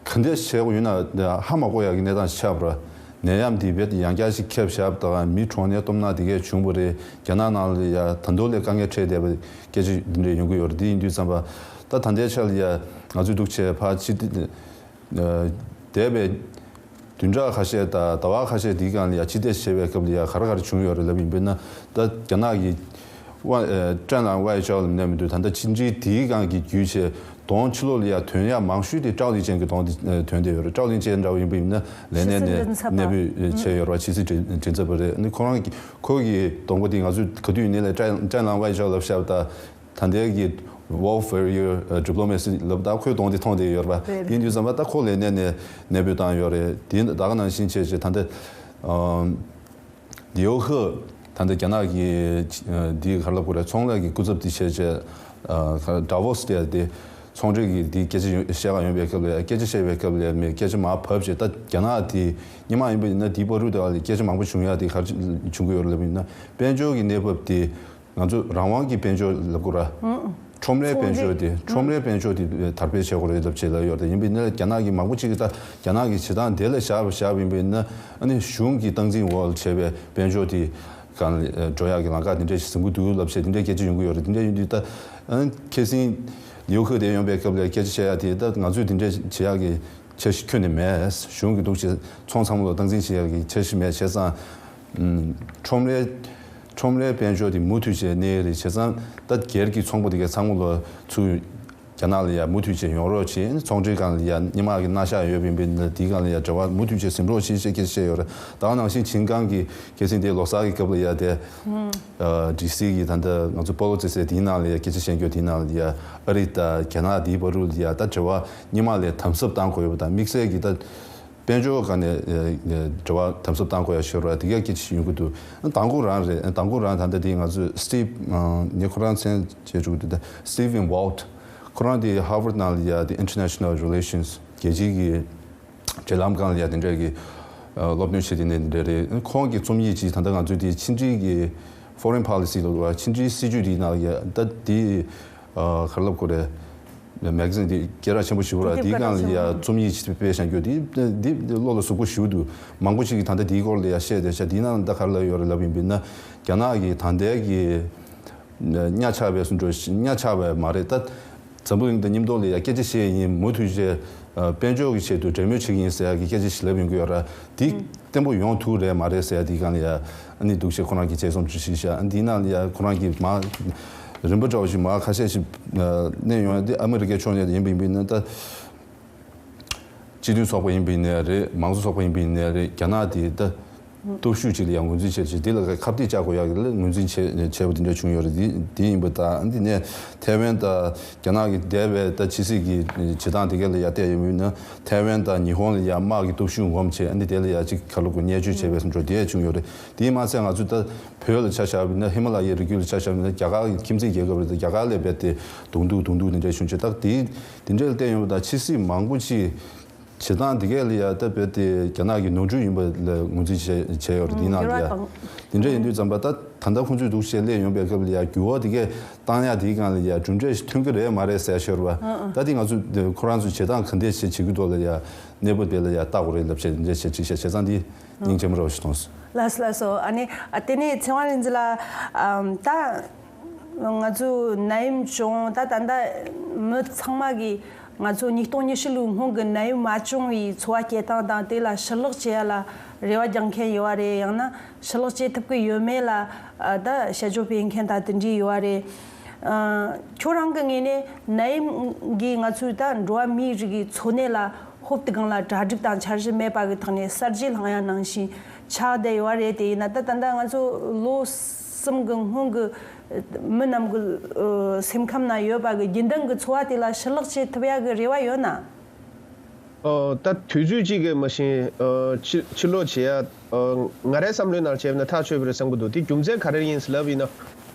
ག་འདྲས་བྱས་དགོས་ཡོད་ན་ཧ་མ་གོ་ཡ་གི་གནས་སྟངས་ཤིག་ཆགས་པ་རེད། ནད་ཡམས་དེ་རྦད་དེ་ཡང་བསྐྱར་ཞིག་ཁྱབ་བཞག་པ་དང་མི་གྲོངས་ནས་སྟོབས་ན་དེ་གས་བྱུང་བ་རེད། རྒྱ་ནག་ནང་ལ་ཡ་ད་དུང་ལས་དཀའ་ངལ་འཕྲད་བསྡད་པ་སྐད་ཆ་འདི་འདྲས་ཡོང་གི་ཡོད་རེད། དེ་ཡིན་དུས་ཙམ་པ་ད་ད་ལྟའི་ཆ་ལ་ཡ་ང་ཚོས་འདུག་བྱས་ཕར་ཕྱི་འདས་པའི་བདུན་ཕྲག་ཁ་ཤས་དང་ཟླ་བ་ཁ་ཤས་འདིའི་སྒང་ལ་ཡ་ཕྱི་འདས་བྱས་པའི་སྐབས་ལ་ཡ་ག་རེ་ག་རེ་བྱུང་ཡོད་རེད་ལབ་ཡིན་པས་ན། ད་རྒྱ་ནག་གི་ཝ་ཀྲན་ལང་ཝའི་ཅའོ་ལབ་ནས་མི་འདུག་ད་ལྟ་ཕྱི་འབྲེལ་དེའི་སྒང་གི་བརྒྱུད་བྱས་གདོང་ཕྱི་ལོགས་ལ་ཡ་ཐོན་ཡ་མང་ཤོས་དེ་ཀྲའོ་ལིན་ཅན་གྱི་གདོང་དེ་ཐོན་བསྡད་ཡོད་རེད། ཀྲའོ་ལིན་ཅན་འདྲ་བོ་ཡིན་པ་ཡིན་ན་ལས་གནས་ནས་ཕྱི་སྲིད་འཛིན་ཚབ་པ། གནས་སྤོས་བྱས་ཡོད་རེད་བ། ཕྱི་སྲིད་མགྲིན་མགྲིན་ཚབ་པ་རེད། ཨ་ནི་ཁོ་རང་གི་ཁོ་གི་གདོང་པ་དེ་ང་ཚོས་ག་དུས་ཡིན་ནའི་ལས་ཀྲན་ཀྲན་ལང་ཝའི་ཅའོ་ལབ་བཞག་པ་ད། ད་ལྟའི་གི་ཝོལ་ཝེ་རི་ཡར་ཌི་པི་ལོ་མེ་སི་ལབ་ད་ཁོའི་གདོང་དེ་མཐོང་བསྡད་ཡོད་རེད་པ། རེད། ཡིན་དུས་ཙམ་པ་ད་ཁོ་ལས་གནས་ནས་གནས་སྤོས་བཏང་ཡོད་རེད། དེ་ད་ག་ནང་བཞིན་བྱས་བྱས་ད་ལྟ་ལིའོ་ཧི་ད་ལྟ་རྒྱ་ནག་གི་འདི་ག་རེ་ལབ་དགོས་རེད། ཚོང་ལས་ཀྱི་སྐུ་ཚབ་དེ་བྱས་བྱས་ཌ་ཝོ་སི་དེ་དེ་ཚོང་འབྲེལ་གྱི་དེ་སྐད་ཆ་ཡོང་བཤད་ག་ཡོང་པའི་སྐབས་ལ་སྐད་ཆ་བཤད་པའི་སྐབས་ལ་མི་སྐད་ཆ་མར་བབས་བྱས་ད་རྒྱ་ནག་དེ་སྔོན་མ་ཡིན་པ་ཡིན་ན་དེའི་བར་དུ་དེ་བ་ལ་སྐད་ཆ་མང་པོ་བྱུང་ཡ་དེ་ག་རེ་བྱུང་གི་ཡོད་རེད་ལབ་ཡིན་ན་དཔལ་འབྱོར་གྱི་གནས་བབ་དེ། ང་ཚོ་རང་དབང་གི་དཔལ་འབྱོར་ལབ་དགོས་ར། ཁྲོམ་རའི་དཔལ་འབྱོར་དེ་ཁྲོམ་རའི་དཔལ་འབྱོར་དེ་དར་སྤེལ་བྱེད་དགོས་རེད་ལབ་བྱས་ལབ་ཡོད་རེད། ཡིན་པས་ན་རྒྱ་ནག་གི་མང་པོ་ཅིག་གིས་ད་རྒྱ་ནག་གི་བྱེད་སྟངས་དེ་ལ་བཞག་པ་བཞག་པ་ཡིན་པས་ན་ཨ་ནི་གཞུང་གི་སྟངས་འཛིན་འོག་ལ་བྱས་པའི་དཔལ་འབྱོར་དེ་སྒང་ལ་འགྲོ་ཡག་གི་ལམ་ཁ་དེ་འདྲ་ཞིག་ཟིན་གྱི་འདུག་ལབ་བྱས་དེ་འདྲའི་སྐད་ཆ་ཡོང་གི་ཡོད་རེད། དེ་འདྲ་ཡིན་དུས་ད་ཨ་ནི་ཁ་སང་ལིའུ་ཁེ་དེ་ཡོང་པའི་སྐབས་ལ་སྐད་ཆ་བཤད་ཡག་དེ་ད་ང་ཚོས་དེ་འདྲ་བྱེད་ཡག་གི་འཆར་གཞི་ཁྱོན་ནས་མེད། གཞུང་གི་འདུག་བྱས་ཚོང་ཚང་མ་ལ་སྟངས་འཛིན་བྱེད་ཡག་གི་འཆར་གཞི་མེད་བྱས་ཙང་། ཁྲོམ་རའི་ཁྲོམ་རའི་དཔལ་འབྱོར་དེ་མུ་མཐུད་བྱས་གནས་རེད། བྱས་ཙང་ད་སྒེར་གྱི་ཚོང་པ་དེ་གའི་ཚང་མ་ལ་ཚུར་རྒྱ་ནག་ལ་ཡ་མུ་མཐུད་བྱས་ཡོང་རོགས་བྱེད། ཚོང་འབྲེལ་སྒང་ལ་ཡ་སྔོན་མ་གི་མནའ་བཞག་ཡོད་པ་ཡིན་པས་ན་དེའི་སྒང་ལ་ཡ་འབྲེལ་བ་མུ་མཐུད་བྱས་ཟིན་རོགས་བྱེད་ཅེས་སྐད་ཆ་བཤད་ཡོད་རེད། ད་ག་ནང་བཞིན་ཆིན་ཀང་གི་ཁ་སང་དེ་ལོ་གསར་གྱི་སྐབས་ལ་ཡ་དེ་ཨ་ཌི་སི་གི་ད་ལྟ་ང་ཚོ་པོ་ལོ་ཙི་ཟེར་དེའི་ནང་ལ་ཡ་སྐད་ཆ་བཤད་རྒྱུ་དེའི་ནང་ལ་ཡ་ཨ་རི་དང་རྒྱ་ནག་དེའི་བར་དུ་ལ་ཡ་ད་འབྲེལ་བ་སྔོན་མ་ལས་དམ་ཟབ་བཏང་དགོས་ཡོད་པ་དང་དམིགས་བསལ་གྱི་ད། དཔལ་འབྱོར་སྒང་ནས་ཨ་ཨ་འབྲེལ་བ་དམ་ཟབ་གཏང་དགོས་ཡ་ཤོར་བ་དེ་ག་སྐད་ཆ་ཞིག་ཡོང་གི་འདུག། ཨ་མདང་དགོང་རང་རེད། ཨ་མདང་དགོང་རང་ད་ལྟ་དེ་ང་ཚོས་Steve ཨ་ངས་ཁོ་རང་མཚན་བརྗེད་བཅུག་འདུག། ད་Stephen Walt ཁོ་རང་དེ་Harvard ནང་ལ་ཡ་དེ་International Relations རྒྱལ་སྤྱིའི་གི་འབྲེལ་ལམ་སྒང་ལ་ཡ་དེ་འདྲ་གི་ཨ་སློབ་སྟོན་བྱེད་དེ་ནས་དེ་འདྲ་རེད། ཁོང་གི་རྩོམ་ཡིག་ཅིག་ད་ལྟ་ང་ཚོའི་དེ་ཕྱི་འབྲེལ་གི་Foreign Policy ལ་ཕྱི་འབྲེལ་སྲིད་ཇུས་དེའི་ནང་ལ་ཡ་ད་དེ་ཨ་ག་རེ་ལབ་དགོས་རེད། མེ་ག་ཛིན་དེ་སྐད་གྲགས་ཆེན་པོ་ཞིག་རེད། དེའི་སྒང་ལ་ཡ་རྩོམ་ཡིག་ཅིག་སྤེལ་བཞག་རྒྱུ་དེ་དེ་བློ་ལ་ཟུག་པོ་ཞིག་འདུག། མང་པོ་ཞིག་གིས་ད་ལྟ་དེའི་སྐོར་ལ་ཡ་བཤད་བསྡད་ཤག། དེའི་ནང་ད་ག་རེ་ལབ་ཡོད་རེད་ལབ་ཡིན་པས་ན། རྒྱ་ནག་གི་ད་ལྟའི་གི་གཉའ་ཆག་པའི་བཟོ་འདྲ་ཞིག་གཉའ་ཆག་པ་མ་རེད། ད་འཛམ་བུ་གླིང་དང་མཉམ་དུ་ལ་ཡ་སྐད་ཆ་བཤད་ཡིན། མུ་མཐུད་བྱས་དཔལ་འབྱོར་གྱི་ཆེད་དུ་འབྲེལ་མོལ་བྱེད་ཀྱི་ཡིན་ཟེར་ཡ་གི་སྐད་ཆ་ཞིག་ལབ་ཡོང་གི་ཡོད་ར། དེ་བརྟན་པོ་ཡོང་ཐུབ་རེད་མ་རེད་ཟེར་ཡ་དེའི་སྒང་ལ་ཡ་ཨ་ནི་འདུག་ཅེས་ཁོ་རང་གིས་དཔྱད་རྩོམ་ཅིག་བྲིས་ཤག། འདིའི་ནང་ལ་ཡ་ཁོ་རང་གིས་མ་རིམ་པ་འདྲ་བོ་ཞིག་མ་ཁ་ཤས་ཤིག་ཨ་གནས་ཡོང་ཡ་དེ་ཨ་མི་རི་ཀའི་ཕྱོགས་ནས་ཡིན་པ་ཡིན་པ་ཡིན་ན། ད་སྤྱི་མཐུན་ཚོགས་པ་ཡིན་པ་ཡིན་ནའི་རེད། མང་གཙོ་ཚོགས་པ་ཡིན་པ་ཡིན་ནའི་རེད། རྒྱ་ནག་དེ་ད་སྟོབས་ཤུགས་ཅིག་ལ་ཡང་ངོས་འཛིན་བྱས་ཅིག་འདི་ལ་ཁ་གཏད་བཅག་དགོས་ཡག་གི་ལ་ངོས་འཛིན་བྱས་བྱས་པ་དེ་འདྲ་བྱུང་ཡོད་རེད། འདི་འདི་ཡིན་པ་དང་། འདི་ནས་ཐའེ་ཝན་དང་རྒྱ་ནག་གི་འདས་པའི་ད་ཕྱི་སྲིད་ཀྱི་བྱེད་སྟངས་དེ་ག་ལ་ཡང་བལྟས་ཡོང་ཡོད་ན། ཐའེ་ཝན་དང་ཉི་ཧོང་ལ་ཡང་དམག་གི་སྟོབས་ཤུགས་ངོམ་བྱས། འདི་དེ་ལ་ཡང་ཅིག་ག་ལ་གོ་བརྙས་བཅོས་བྱས་པའི་བཟོ་འདྲ་དེ་བྱུང་ཡོད་རེད། དེ་མ་ཚད་ང་ཚོས་ད་བོད་ལ་ཆ་བཞག་པ་ཡིན་ན། ཧི་མ་ལ་ཡའི་རི་རྒྱུད་ལ་ཆ་བཞག་པ་ཡིན་ན། རྒྱ་གར་གྱི་ཁྱིམ་མཚེས་རྒྱལ་ཁབ་རེད། ད་རྒྱ་གར་ལ་རྦད་དེ་གདོང་ཐུག་གདོང་ཐུག་འདི་འདྲ་བྱུང་བྱས། ད་དེ་འདི་འདྲ་ལ་བལྟས་ཡོང་བ་དང་། ཕྱི་སྲིད་མང་པོ་ཅིག་བྱེད་སྟངས་འདི་གས་ལ་ཡ་ད་རྦད་དེ་རྒྱ་ནག་གི་ནོར་འཁྲུལ་ཡིན་པ་ལ་ངོས་འཛིན་བྱས་བྱས་ཡོད་རེད། འདི་ནང་ལ་ཡ་འདི་འདྲ་ཡིན་དུས་ཙམ་པ། ད་ད་ལྟ་ཁོང་ཚོས་འདུག་བྱས་སླེབས་ཡོང་པའི་སྐབས་ལ་ཡ་འགྱུར་བ་འདི་གས་བཏང་ཡ་དེའི་སྒང་ལ་ཡ་གྲུབ་འབྲས་ཤིག་ཐོན་གྱི་རེད་མ་རེད་ཟེར་ཡ་ཤོར་བ། ད་དེ་ང་ཚོས་ཁོ་རང་ཚོས་བྱེད་སྟངས་ག་འདྲས་བྱེད་བྱེད་ཀྱི་འདུག་ལ་ཡ་གནས་བབ་དེ་ལ་ཡ་བལྟ་དགོས་རེད་ལབ་བྱས་འདི་འདྲ་བྱས་ཅིག་བྱས། བྱས་ཙང་འདི་སྙིང་རྗེ་མོ་འདྲ་བོ་ཞིག་མཐོང་སོང་། ལགས་སོ། ལགས་སོ། ཨ་ནི་ཨ་དེ་ནས་ཚེ་དབང་རིག་འཛིན་ལགས། ཨམ་ད་ང་ཚོ་ནད་ཡམས་བྱུང་། ད་ད་ལྟ་མི་ཚང་མ་གིས་ང་ཚོ་ཉིས་སྟོང་ཉི་ཤུ་ལོའི་སྔོན་གྱི་ནད་ཡམས་མ་བྱུང་བའི་འཚོ་བ་སྐྱེལ་སྟངས་དང་། དེ་ལ་ཕྱིར་ལོག་བྱེད་ཡ་ལ་རེ་བ་རྒྱག་མཁན་ཡོད་པ་རེད། ཡང་ན་ཕྱིར་ལོག་བྱེད་ཐུབ་ཀྱི་ཡོད་མེད་ལ་ཨ་ད་དཔྱད་བརྗོད་སྤེལ་མཁན་ད་དེ་འདྲས་ཡོད་པ་རེད། ཨ་ཁྱོད་རང་གི་ངོས་ནས་ནད་ཡམས་ཀྱིས་ང་ཚོའི་ད་འགྲོ་བ་མིའི་རིགས་ཀྱི་འཚོ་གནས་ལ་ཧོབ་ཏེ་སྒང་ལ་གྲ་སྒྲིག་དང་འཆར་གཞི་མེད་པ་གི་ཐོག་ནས་གསར་བརྗེ་བསླངས་ཡ་ནང་བཞིན་ཆགས་བསྡད་ཡོད་པ་རེད། དེ་ཡིན་ན་ད་ད་ལྟ་ང་ཚོ་ལོ་གསུམ་གི་སྔོན་གི་མི་རྣམས་ཀྱི་ཨ་སེམས་ཁམས་ན་ཡོད་པ་གི་རྒྱུན་ལྡན་གྱི་འཚོ་བ་དེ་ལ་ཕྱིར་ལོག་བྱེད་ཐུབ་ཡ་གི་རེ་བ་ཡོད་ན། ཨོ། ད་དུས་ཚོད་གཅིག་གི་མ་གཞི་ཨོ་ཕྱིར་ཕྱིར་ལོག་བྱེད་ཡ་ཨོ་ང་རའི་བསམ་བློའི་ནང་བྱས་པ་ན་ཐག་ཆོད་པ་རེད་བསམ་གྱི་འདུག། དེ་རྒྱུ་མཚན་ག་རེ་ཡིན་ཟེར་ལབ་ཡིན་ན།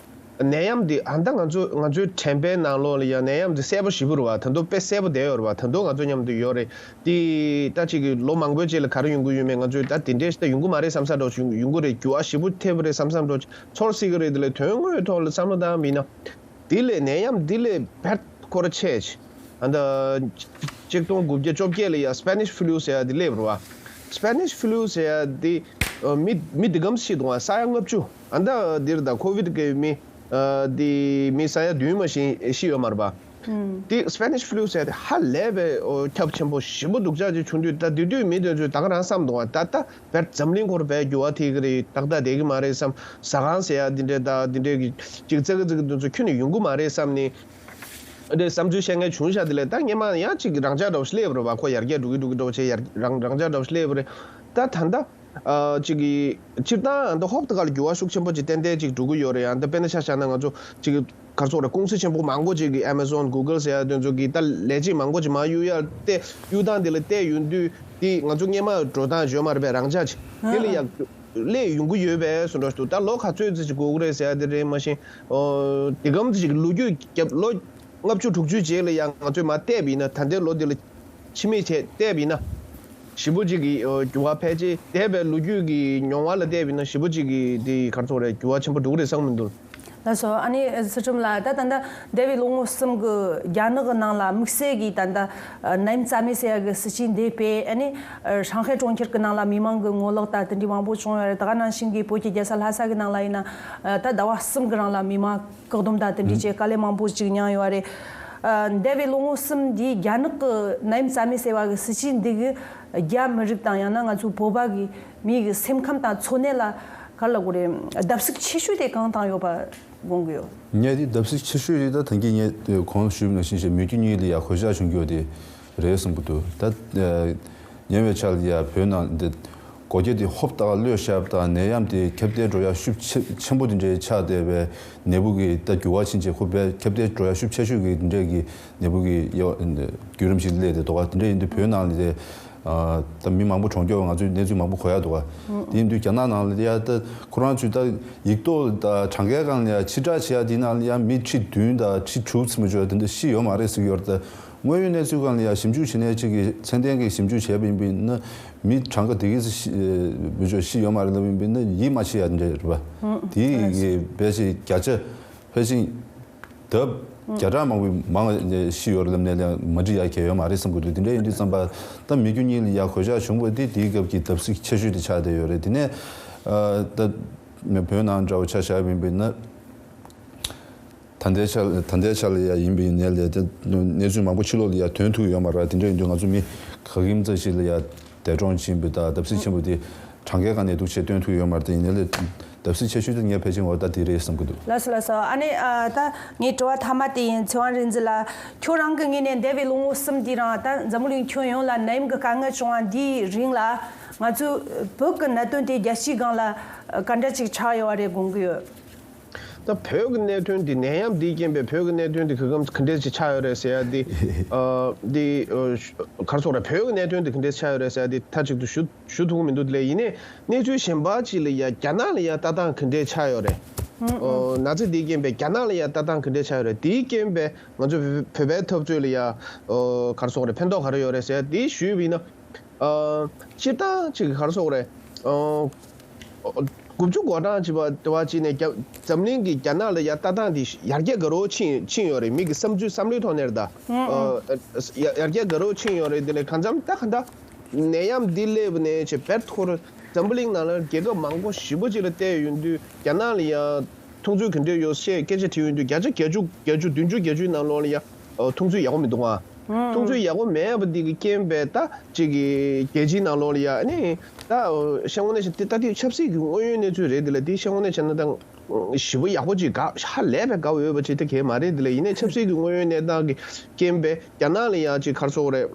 ནད་ཡམས་འདི་ཨ་ད་ང་ཚོ་ང་ཚོའི་དྲན་པའི་ནང་ལོགས་ལ་ཡ་ནད་ཡམས་འདི་གསལ་པོ་ཞེ་པོ་རེད་བ། ད་དུང་དཔེ་གསལ་པོ་བསྡད་ཡོད་རེད་བ། ད་དུང་ང་ཚོ་མཉམ་དུ་ཡོད་རེད། དེ་ད་ཅིག་གི་ལོ་མང་པོའི་རྗེས་ལ་ག་རེ་ཡོང་གི་ཡོད་མེད་ང་ཚོས་ད་དེ་འདྲའི་ཞིག་ད་ཡོང་གི་མ་རེད་བསམ་ས་འདྲ་བོ་ཞིག་ཡོང་གི་རེད། འགྱུར་བ་ཞེ་པོ་ཐེབས་པ་རེད་བསམ་བསམ་འདྲ་བོ་ཅིག་ཚོར་སྲིད་ཀྱི་རེད། དེ་ལས་དོན་དངོས་ཐོག་ལ་བསམ་བློ་བཏང་བ་ཡིན་ན། དེ་ལས་ནད་ཡམས་འདི་ལས་བེད་སྐོར་ཆེ་ཆེ། ཨ་ད་གཅིག་སྟོང་དགུ་བརྒྱ་བཅོ་བརྒྱད་ལ་ཡ་Spanish flu ཟེར་ཡ་འདི་སླེབས་རེད་བ། Spanish flu ཟེར་ཡ་འདི་ཨ་མི་མི་འདི་གམ་ཤི་འདུག་བ། ས་ཡ་ལྔ་བཅུ། ཨ་ད་འདིར་ད་ཁོ་ཝིད་གི་མི་ཨ་འདི་མི་ས་ཡ་བདུན་མ་ཞིག་ཤི་ཡོད་མ་རེད་པ། ཨུམ། འདི་Spanish flu ཟེར་ཡ་འདི་ཧ་ལས་པའི་ཨོ་ཁྱབ་ཆེན་པོ་ཞེ་པོ་སྡུག་ཅག་ཅིག་བྱུང་དུས། ད་དེ་དུས་མི་དེ་ཚོས་ད་ག་རང་བསམ་འདུག་བ། ད་ད་བར་འཛམ་གླིང་སྐོར་བས་འགྱུར་བ་ཐེབས་ཀྱི་རེད། ཏག་ཏག་བསྡད་ཀྱི་མ་རེད་བསམ། ཟ་ཁང་ཟེར་ཡ་འདི་འདྲས་དང་འདི་འདྲས་ཀྱི་ཅིག་ཙག་གི་ཙག་གི་འདི་ཚོ་ཁྱོན་ནས་ཡོང་གི་མ་རེད་བསམ་ནས། འདི་འདྲས་བསམ་ཚུལ་བཤད་མཁན་བྱུང་ཤག། དེ་ལས་ད་སྔོན་མ་ཡང་ཅིག་རང་འཇགས་འདྲ་བོ་ཞིག་སླེབས་རེད་བ། ཁོ་ཡར་རྒྱས་འགྲོ་གི་འགྲོ་གི་འགྲོ་བྱས་ཡར་རང་རང་འཇགས་འདྲ་བོ་ཞིག་སླེབས་རེད། ད་ད་ལྟ་ཨ་ཅིག་གི་སྤྱིར་བཏང་ད་ཧོབ་ཏེ་ག་ལ་འགྱུར་བ་ཤུགས་ཆེན་པོ་ཅིག་ཏན་ཏན་ཅིག་འགྲོ་གི་ཡོད་རེད། ཡང་ད་དཔེར་ན་ཆ་བཞག་ན་ང་ཚོ་ཅིག་ག་རེ་ཟེར་དགོས་རེད། ཀུང་སི་ཆེན་པོ་མང་པོ་ཅིག་གི་Amazon Google ཟེར་ཡ་དེ་ཚོ་གི་ད་ལས་བྱེད་མང་པོ་ཅིག་མར་གཡུག་ཡ་བལྟས། གཡུག་སྟངས་དེ་ལ་བལྟས་ཡོང་དུས་དེ་ང་ཚོ་སྔོན་མ་འགྲོ་སྟངས་བརྗོད་མ་རེད་པས། རང་འཇགས་ཅིག་དེ་ལ་ཡ་སླེབས་ཡོང་གི་ཡོད་པས་བཟོ་འདྲ་ཞིག་འདུག། ད་ལོ་ག་ཚོད་ཙམ་ཅིག་འགོར་གི་རེད་ཟེར་ཡ་དེ་རེད། མ་གཞི་ཨོ་དེ་གམ་ཅིག་ལོ་རྒྱུས་རྒྱབ་ལོ་ལྔ་བཅུ་དྲུག་ཅུའི་རྗེས་ལ་ཡང་ང་ཚོས་མར་བལྟས་པ་ཡིན་ན། ད་ལྟའི་ལོ་འདི་ལ་ཕྱི་མིག་བྱས་བལྟས་པ་ཡིན་ན། ཞེ་པོ་ཅིག་གི་འགྱུར་བ་ཕལ་ཆེར་འདས་པའི་ལོ་རྒྱུས་ཀྱི་མྱོང་བ་ལ་བལྟས་པ་ཡིན་ན། ཞེ་པོ་ཅིག་གི་དེ་ག་རེ་ཟེར་དགོས་རེད། འགྱུར་བ་ཆེན་པོ་འགྲོ་གི་རེད་བསམ་གྱི་མི་འདུག། ལགས་སོ། ཨ་ནི་ཚུལ་ཁྲིམས་ལགས། ད་ད་ལྟ་འདས་པའི་ལོ་ངོ་གསུམ་གྱི་རྒྱ་ནག་གི་ནང་ལ་དམིགས་བསལ་གྱིས་ད་ལྟ་ནད་ཡམས་རྩ་མེད་ཟེར་ཡ་གི་སྲིད་ཇུས་འདི་སྤེལ། ཨ་ནི་ཧྲང་ཧའེ་གྲོང་ཁྱེར་གྱི་ནང་ལ་མི་མང་གི་ངོ་ལོག་ད་དེ་འདྲའི་མང་པོ་བྱུང་ཡོད་རེད། ད་ག་ནང་བཞིན་གྱི་བོད་ཀྱི་རྒྱལ་ས་ལྷ་ས་གི་ནང་ལ་ཡིན་ན་ད་ཟླ་བ་གསུམ་གྱི་རིང་ལ་མི་མང་བཀག་སྡོམ་དང་དེ་འདྲའི་བྱས་དཀའ་ལས་མང་པོ་ཅིག་མྱངས་ཡོད་རེད། ཨ་འདས་པའི་ལོ་ངོ་གསུམ་འདིའི་རྒྱ་ནག་གི་ནད་ཡམས་རྩ་མེད་ཟེར་བ་གི་སྲིད་ཇུས་འདི་གིས་རྒྱ་མི་རིགས་དང་ཡང་ན་ང་ཚོའི་བོད་པ་གི་མི་གི་སེམས་ཁམས་དང་འཚོ་གནས་ལ་ག་རེ་ལབ་དགོས་རེད། བརྡབ་གསིག་ཆེ་ཤོས་དེ་གང་བཏང་ཡོད་པ་དགོངས་ཀྱི་ཡོད། ངས་དེ་བརྡབ་གསིག་ཆེ་ཤོས་དེ་ད་ཐེངས་ཀྱི་ངས་གོང་ཞུས་པ་ནང་བཞིན་བྱས་མི་རྒྱུ་གཉིས་ལ་ཡ་གོད་ཆག་བྱུང་རྒྱུ་དེ་རེད་བསམ་གྱི་འདུག། ད་ཉེ་བའི་ཆར་ལ་ཡ་བོད་ནང་འདི་སྒོ་རྒྱ་དེ་ཧོབ་ཏེ་གློད་བཞག་པ་དང་། ནད་ཡམས་དེ་ཁྱབ་གདལ་འགྲོ་ཡ་ཤུགས་ཆེ་ཆེན་པོ་དེ་འདྲའི་ཆགས་བསྡད་པའི་ནད་འབུ་གི་ད་འགྱུར་བ་ཕྱིན་བྱས་ཁོ་བས་ཁྱབ་གདལ་འགྲོ་ཡ་ཤུགས་ཆེ་ཤོས་ཀྱི་དེ་འདྲའི་གི་ནད་འབུ་གི་ཡོ་བརྒྱུད་རིམ་ཞིག་སླེབས་ཏེ་འདུག་ག། དེ་འདྲ་ཡིན་དུས་བོད་ནང་ལ་དེ་ ཨ་ད་མི་མང་པོ་གྲོངས་ཀྱོག་ང་ཚོས་གནས་ཚུལ་མང་པོ་གོ་ཡ་འདུག་ག་དེ་ཡིན་དུས་རྒྱ་ནག་ནང་ལ་ཡ་ད་ཁོ་རང་ཚོས་ད་ཡིག་ཐོག་ད་གྲངས་ཀའི་སྒང་ལ་ཡ་ཕྱིར་བསྒྲགས་བྱེད་ཡ་དེ་ནང་ལ་ཡ་མི་ཁྲི་བདུན་དང་ཁྲི་དྲུག་ཙམ་ཅིག་དེ་འདྲ་ཤི་ཡོད་མ་རེད་ཟེར་གྱི་ཡོད་རེད། ད་དངོས་ཡོད་གནས་ཚུལ་སྒང་ལ་ཡ་ཞིབ་འཇུག་བྱེད་མཁན་ཅིག་གིས་ཚད་ལྡན་གྱི་ཞིབ་འཇུག་བྱས་པ་ཡིན་པ་ཡིན་ན་མི་གྲངས་ཀ་དེ་གས་ཤི་ཡོད་མ་རེད་ལབ་ཡིན་པ་ཡིན་ན་ཡིད་མ་ཆེས་ཡ་དེ་འདྲ་རེད་པ། དེ་གི་ཕལ་ཆེར་བརྒྱ་ཆ་ཕལ་ཆེར་ལྡབ་བརྒྱ་ཕྲག་མང་པོ་མང་ཤི་ཡོད་རེད་ལབ་ནས་ལས་མ་འགྲིག་ཡ་གང་ཡང་ཡོད་མ་རེད་བསམ་གྱི་འདུག་དེ་འདྲ་ཡིན་དུས་ཙམ་པ་ད་མི་རྒྱུ་གཉིས་ལ་ཡ་གོད་ཆག་བྱུང་བ་དེ་དེའི་སྐབས་ཀྱི་བརྡབ་གསིག་ཆེ་ཤོས་དེ་ཆགས་བསྡད་ཡོད་རེད། དེ་ནས་ཨ་ད་བོད་ནང་འདྲ་བོ་ཆ་བཞག་པ་ཡིན་པ་ཡིན་ན། ད་ལྟའི་ཆ་ད་ལྟའི་ཆ་ལ་ཡ་ཡིན་པ་ཡིན་ནའི་ལས་དེ་གནས་ཚུལ་མང་པོ་ཕྱི་ལོགས་ལ་ཡ་ཐོན་ཐུབ་ཡོད་མ་རེད། དེ་འདྲ་ཡིན་དུས་ང་ཚོ་མི་ག་གེ་ཙམ་ཞིག་ལ་ཡ་འདས་གྲོངས་ཕྱིན་པ་དང་བརྡབ་གསིག་ཆེན་པོ་དེ་གྲངས་ཀའི་སྒང་ནས་འདུག་བྱས་སྟོན་ཐུབ་ཡོད་མ་རེད། དེ་ཡིན་ནའི་ལས་བརྡབ་གསིག་ཆེ་ཤོས་དེ་ངས་ཕལ་ཆེར་འོ་ད་དེ་རེད་བསམ་གྱི་འདུག་ལགས་སོ་ལགས་སོ། ཨ་ནི་ཨ་ད་ངའི་དྲི་བ་མཐའ་མ་དེ་ཡིན། ཚེ་དབང་རིག་འཛིན་ལགས། ཁྱོད་རང་གི་ངོས་ནས་འདས་པའི་ལོ་ངོ་གསུམ་དེའི་རིང་ད་འཛམ་བུ་གླིང་ཁྱོན་ཡོངས་ལ་ནད་ཡམས་ཀྱི་དཀའ་ངལ་བྱུང་བ་འདིའི་རིང་ལ་ང་ཚོའི་བོད་ཀྱི་གནད་དོན་དེ་རྒྱལ་སྤྱིའི་སྒང་ལ་ག་འདྲ་ཅིག་ཆགས་ཡོད་པ་རེད་དགོངས་ཀྱི་ཡོད། ད་བོད་ཀྱི་གནད་དོན་འདི་ནད་ཡམས་འདིས་རྐྱེན་པས་བོད་ཀྱི་གནད་དོན་འདི་ག་གམ་ག་འདྲས་ཅིག་ཆགས་ཡོད་རེད་ཟེར་ཡ་འདི་ཨ་འདི་ཨ་ག་རེ་ཟེར་དགོས་རེད། བོད་ཀྱི་གནད་དོན་འདི་ག་འདྲས་ཆགས་ཡོད་རེད་ཟེར་ཡ་འདི་མཐའ་གཅིག་ཏུ་ཞུ་ཞུ་ཐུབ་ཀྱི་མི་འདུག་དེ་ལས་ཡིན་ནའི་གནས་ཚུལ་གཞན་པ་ཅིག་ལ་ཡ་རྒྱ་ནག་ལ་ཡ་ལྟ་སྟངས་ག་འདྲས་ཆགས་ཡོད་རེད། ཨ་ན་ཚ་འདིས་རྐྱེན་པས་རྒྱ་ནག་ལ་ཡ་ལྟ་སྟངས་ག་འདྲས་ཆགས་ཡོད་རེད། འདིས་རྐྱེན་པས་ང་ཚོ་བོད་བོད་པའི་འཐབ་རྩོད་ལ་ཡ་ཨ་ག་རེ་ཟེར་དགོས་རེད། ཕན་ཐོགས་ག་རེ་ཡོད་རེད་ཟེར་ཡ་འདི་ཞུས་པ་ཡིན་ན། ཨ་སྤྱིར་བཏང་ཅིག་ག་རེ་ཟེར་དགོས་རེད། ཨ་དགུ་བཅུ་གོ་གྲངས་ཅིག་བ་དེ་བ་ཅིག་ནས་རྒྱ་འཛམ་གླིང་གི་རྒྱ་ནག་ལ་ཡ་ལྟ་སྟངས་དེ་ཡར་རྒྱས་དགའ་རབ་ཕྱིན་ཕྱིན་ཡོད་རེད། མི་གི་བསམ་ཚུལ་བསམ་བློའི་ཐོག་ནས་རེད་ད། ཨ་ཡ་ཡར་རྒྱས་དགའ་རབ་ཕྱིན་ཡོད་རེད། དེ་ལས་གང་འཚམ་ད་གང་ད་ནད་ཡམས་འདི་སླེབས་ནས་ཅིག་བེད་ཁོ་ར་འཛམ་བུ་གླིང་ནང་ལ་རྒྱལ་ཁབ་མང་པོ་ཞེ་པོ་ཅིག་ལ་བལྟས་ཡོང་དུས་རྒྱ་ནག་ལ་ཡ། མཐོང་ཚུལ་ག་འདྲ་ཡོད་ཤེས་སྐད་ཆ་དྲིས་ཡོང་དུས་བརྒྱ་ཆ་བརྒྱད་ཅུ་བརྒྱད་ཅུ་བདུན་ཅུ་བརྒྱད་ཅུའི་ནང་ལོགས་ལ་ཡ་མཐོང་ཚུལ་ཡག་པོ་མི་འདུག་ཨ། མཐོང་ཚུལ་ཡག་པོ་མེད་པ་འདི་གི་རྐྱེན་པས་ད་ཅིག་གི་རྒྱལ་སྤྱིའི་ནང་ལོགས་ལ་ཡ་ཨ་ནི་ད་བཤད་དངོས་གནས་བྱས་ད་ལྟའི་ཆབ་སྲིད་ཀྱི་དངོས་ཡོད་གནས་ཚུལ་རེད། འདི་ལ་འདི་བཤད་དངོས་གནས་བྱས་ན་ད་ཞེ་པོ་ཡག་པོ་ཅིག་དགའ་ཧ་ལས་པའི་དགའ་འོས་པ་ཅིག་ད་གས་མ་རེད། འདི་ལ་ཡིན་ནའི་ཆབ་སྲིད་ཀྱི་དངོས་ཡོད་གནས་སྟངས་ཀྱི་རྐྱེན་པས་རྒྱ་ནག་ལ་ཡ་ཅིག་ག་རེ་ཟེར་དགོས་རེད།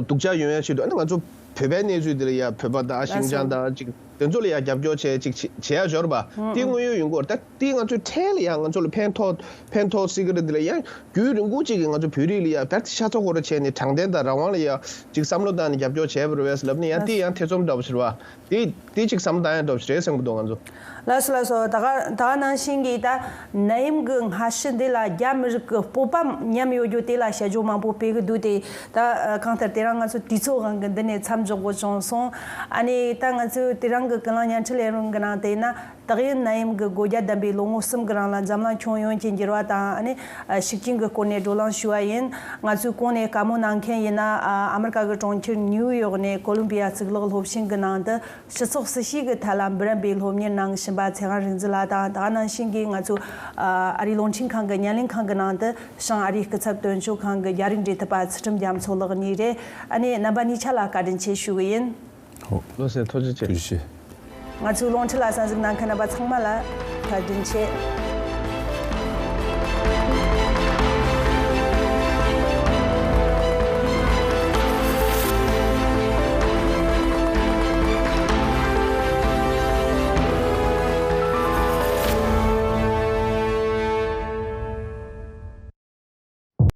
སྡུག་ཅག་ཡོང་ཡ་ཆེད་དུ་ཨ་ནི་ང་ཚོ་བོད་པའི་གནས་ཚུལ་འདི་ལ་ཡ་བོད་པ་དང་ཤིང་ཅང་དང་ཅིག་དེ་ཚོ་ལ་ཡ་རྒྱབ་སྐྱོར་བྱས་ཅིག་བྱེད་ཡ་འབྱོར་པ་དེ་དངོས་ཡོད་ཡོང་གི་ཡོད་རེད། ད་དེ་ང་ཚོའི་འཕྲལ་ལ་ཡ་ང་ཚོ་ལ་ཕན་ཐོགས་ཕན་ཐོགས་སྲིད་ཀྱི་རེད། འདི་ལ་ཡ་རྒྱུན་རིང་པོ་ཅིག་གི་ང་ཚོ་བོད་རིགས་ལ་ཡ་བེད་ཤ་ཚ་ཁོ་ར་བྱས་ནས་དྲང་བདེན་དང་རང་དབང་ལ་ཡ་ཅིག་བསམ་བློ་བཏང་ནས་རྒྱབ་སྐྱོར་བྱས་པ་རེད་པས་ལབ་ནས་ཡ་དེ་ཡང་ཐེ་ཚོམ་འདྲ་པོ་ཞིག་རེད་པ། དེ་དེ་གཅིག་བསམ་བློ་བཏང་ཡ་འདྲ་པོ་ཞིག་རེད་བསམ་གྱི་འདུག་ང་ཚོ། ལགས་སོ་ལགས་སོ། ད་ག་ད་ག་ནང་བཞིན་གྱི་ད་ནད་ཡམས་ཀྱི་སྔ་ཕྱི་འདི་ལ་རྒྱ་མི་རིགས་ཀྱི་སྤོབས་པ་ཉམས་ཡོད་རྒྱུ་དེ་ལ་བྱ་སྤྱོད་མང་པོ་སྤེལ་གྱི་འདུག་དེ་ད་གང་ལྟར་དེ་རིང་ང་ཚོ་དུས་ཚོད་དབང་གིས་འདི་ནས་མཚམས་འཇོག་དགོས་བྱུང་སོང་། ཨ་ནི་ད་ང་ཚོས་དེ་རིང་གི་ཀུན་གླེང་བརྙན་འཕྲིན་ལས་རིམ་གྱི་ནང་དེ་ན། ཏག་ཡིན་ནད་ཡམས་ཀྱི་སྒོ་རྒྱ་བསྡམས་པའི་ལོ་ངོ་གསུམ་གྱི་རིང་ལ་འཛམ་གླིང་ཁྱོན་ཡོངས་ཀྱི་འགྱུར་བ་དང་ཨ་ནི་ཤུགས་རྐྱེན་གྱི་སྐོར་ནས་བགྲོ་གླེང་ཞུས་པ་ཡིན། ང་ཚོའི་གོང་ནས་བཀའ་མོལ་གནང་མཁན་ཡིན་ན་ཨ་མི་རི་ཀ་གི་གྲོང་ཁྱེར་ནིའུ་ཡོག་ནས་ཀོ་ལོམ་པི་ཡ་གཙུག་ལག་སློབ་ཆེན་གྱི་ནང་དུ་སྤྱི་ཚོགས་སྲིད་ཇུས་ཀྱི་ཐད་ལ་འབུམ་རམས་པའི་སློབ་གཉེར་གནང་བཞིན་པ་ཚེ་དབང་རིག་འཛིན་ལགས་དང་ད་ག་ནང་བཞིན་གྱི་ང་ཚོའི་ཨ་རིའི་རླུང་འཕྲིན་ཁང་གི་བརྙན་ལེན་ཁང་གི་ནང་དུ་བྱང་ཨ་རིའི་སྐུ་ཚབ་དོན་གཅོད་ཁང་གི་རྒྱ་རིགས་འབྲེལ་མཐུད་པ་ཚུལ་ཁྲིམས་རྒྱ་མཚོ་ལགས་གཉིས་རེད། ཨ་ནི་རྣམ་པ་གཉིས་ཆ་ལ་བཀའ་དྲིན་ཆེ་ཞུ་གི་ཡིན། ཨོ། བློ་གསལ། ཐུགས་རྗེ་ཆེ། ཐུགས་རྗེ་ཆེ། ང་ཚོའི་རླུང་འཕྲིན་ལ་གསན་གཟིགས་གནང་མཁན་རྣམ་པ་ཚང་མ་ལ་བཀའ་དྲིན་ཆེ།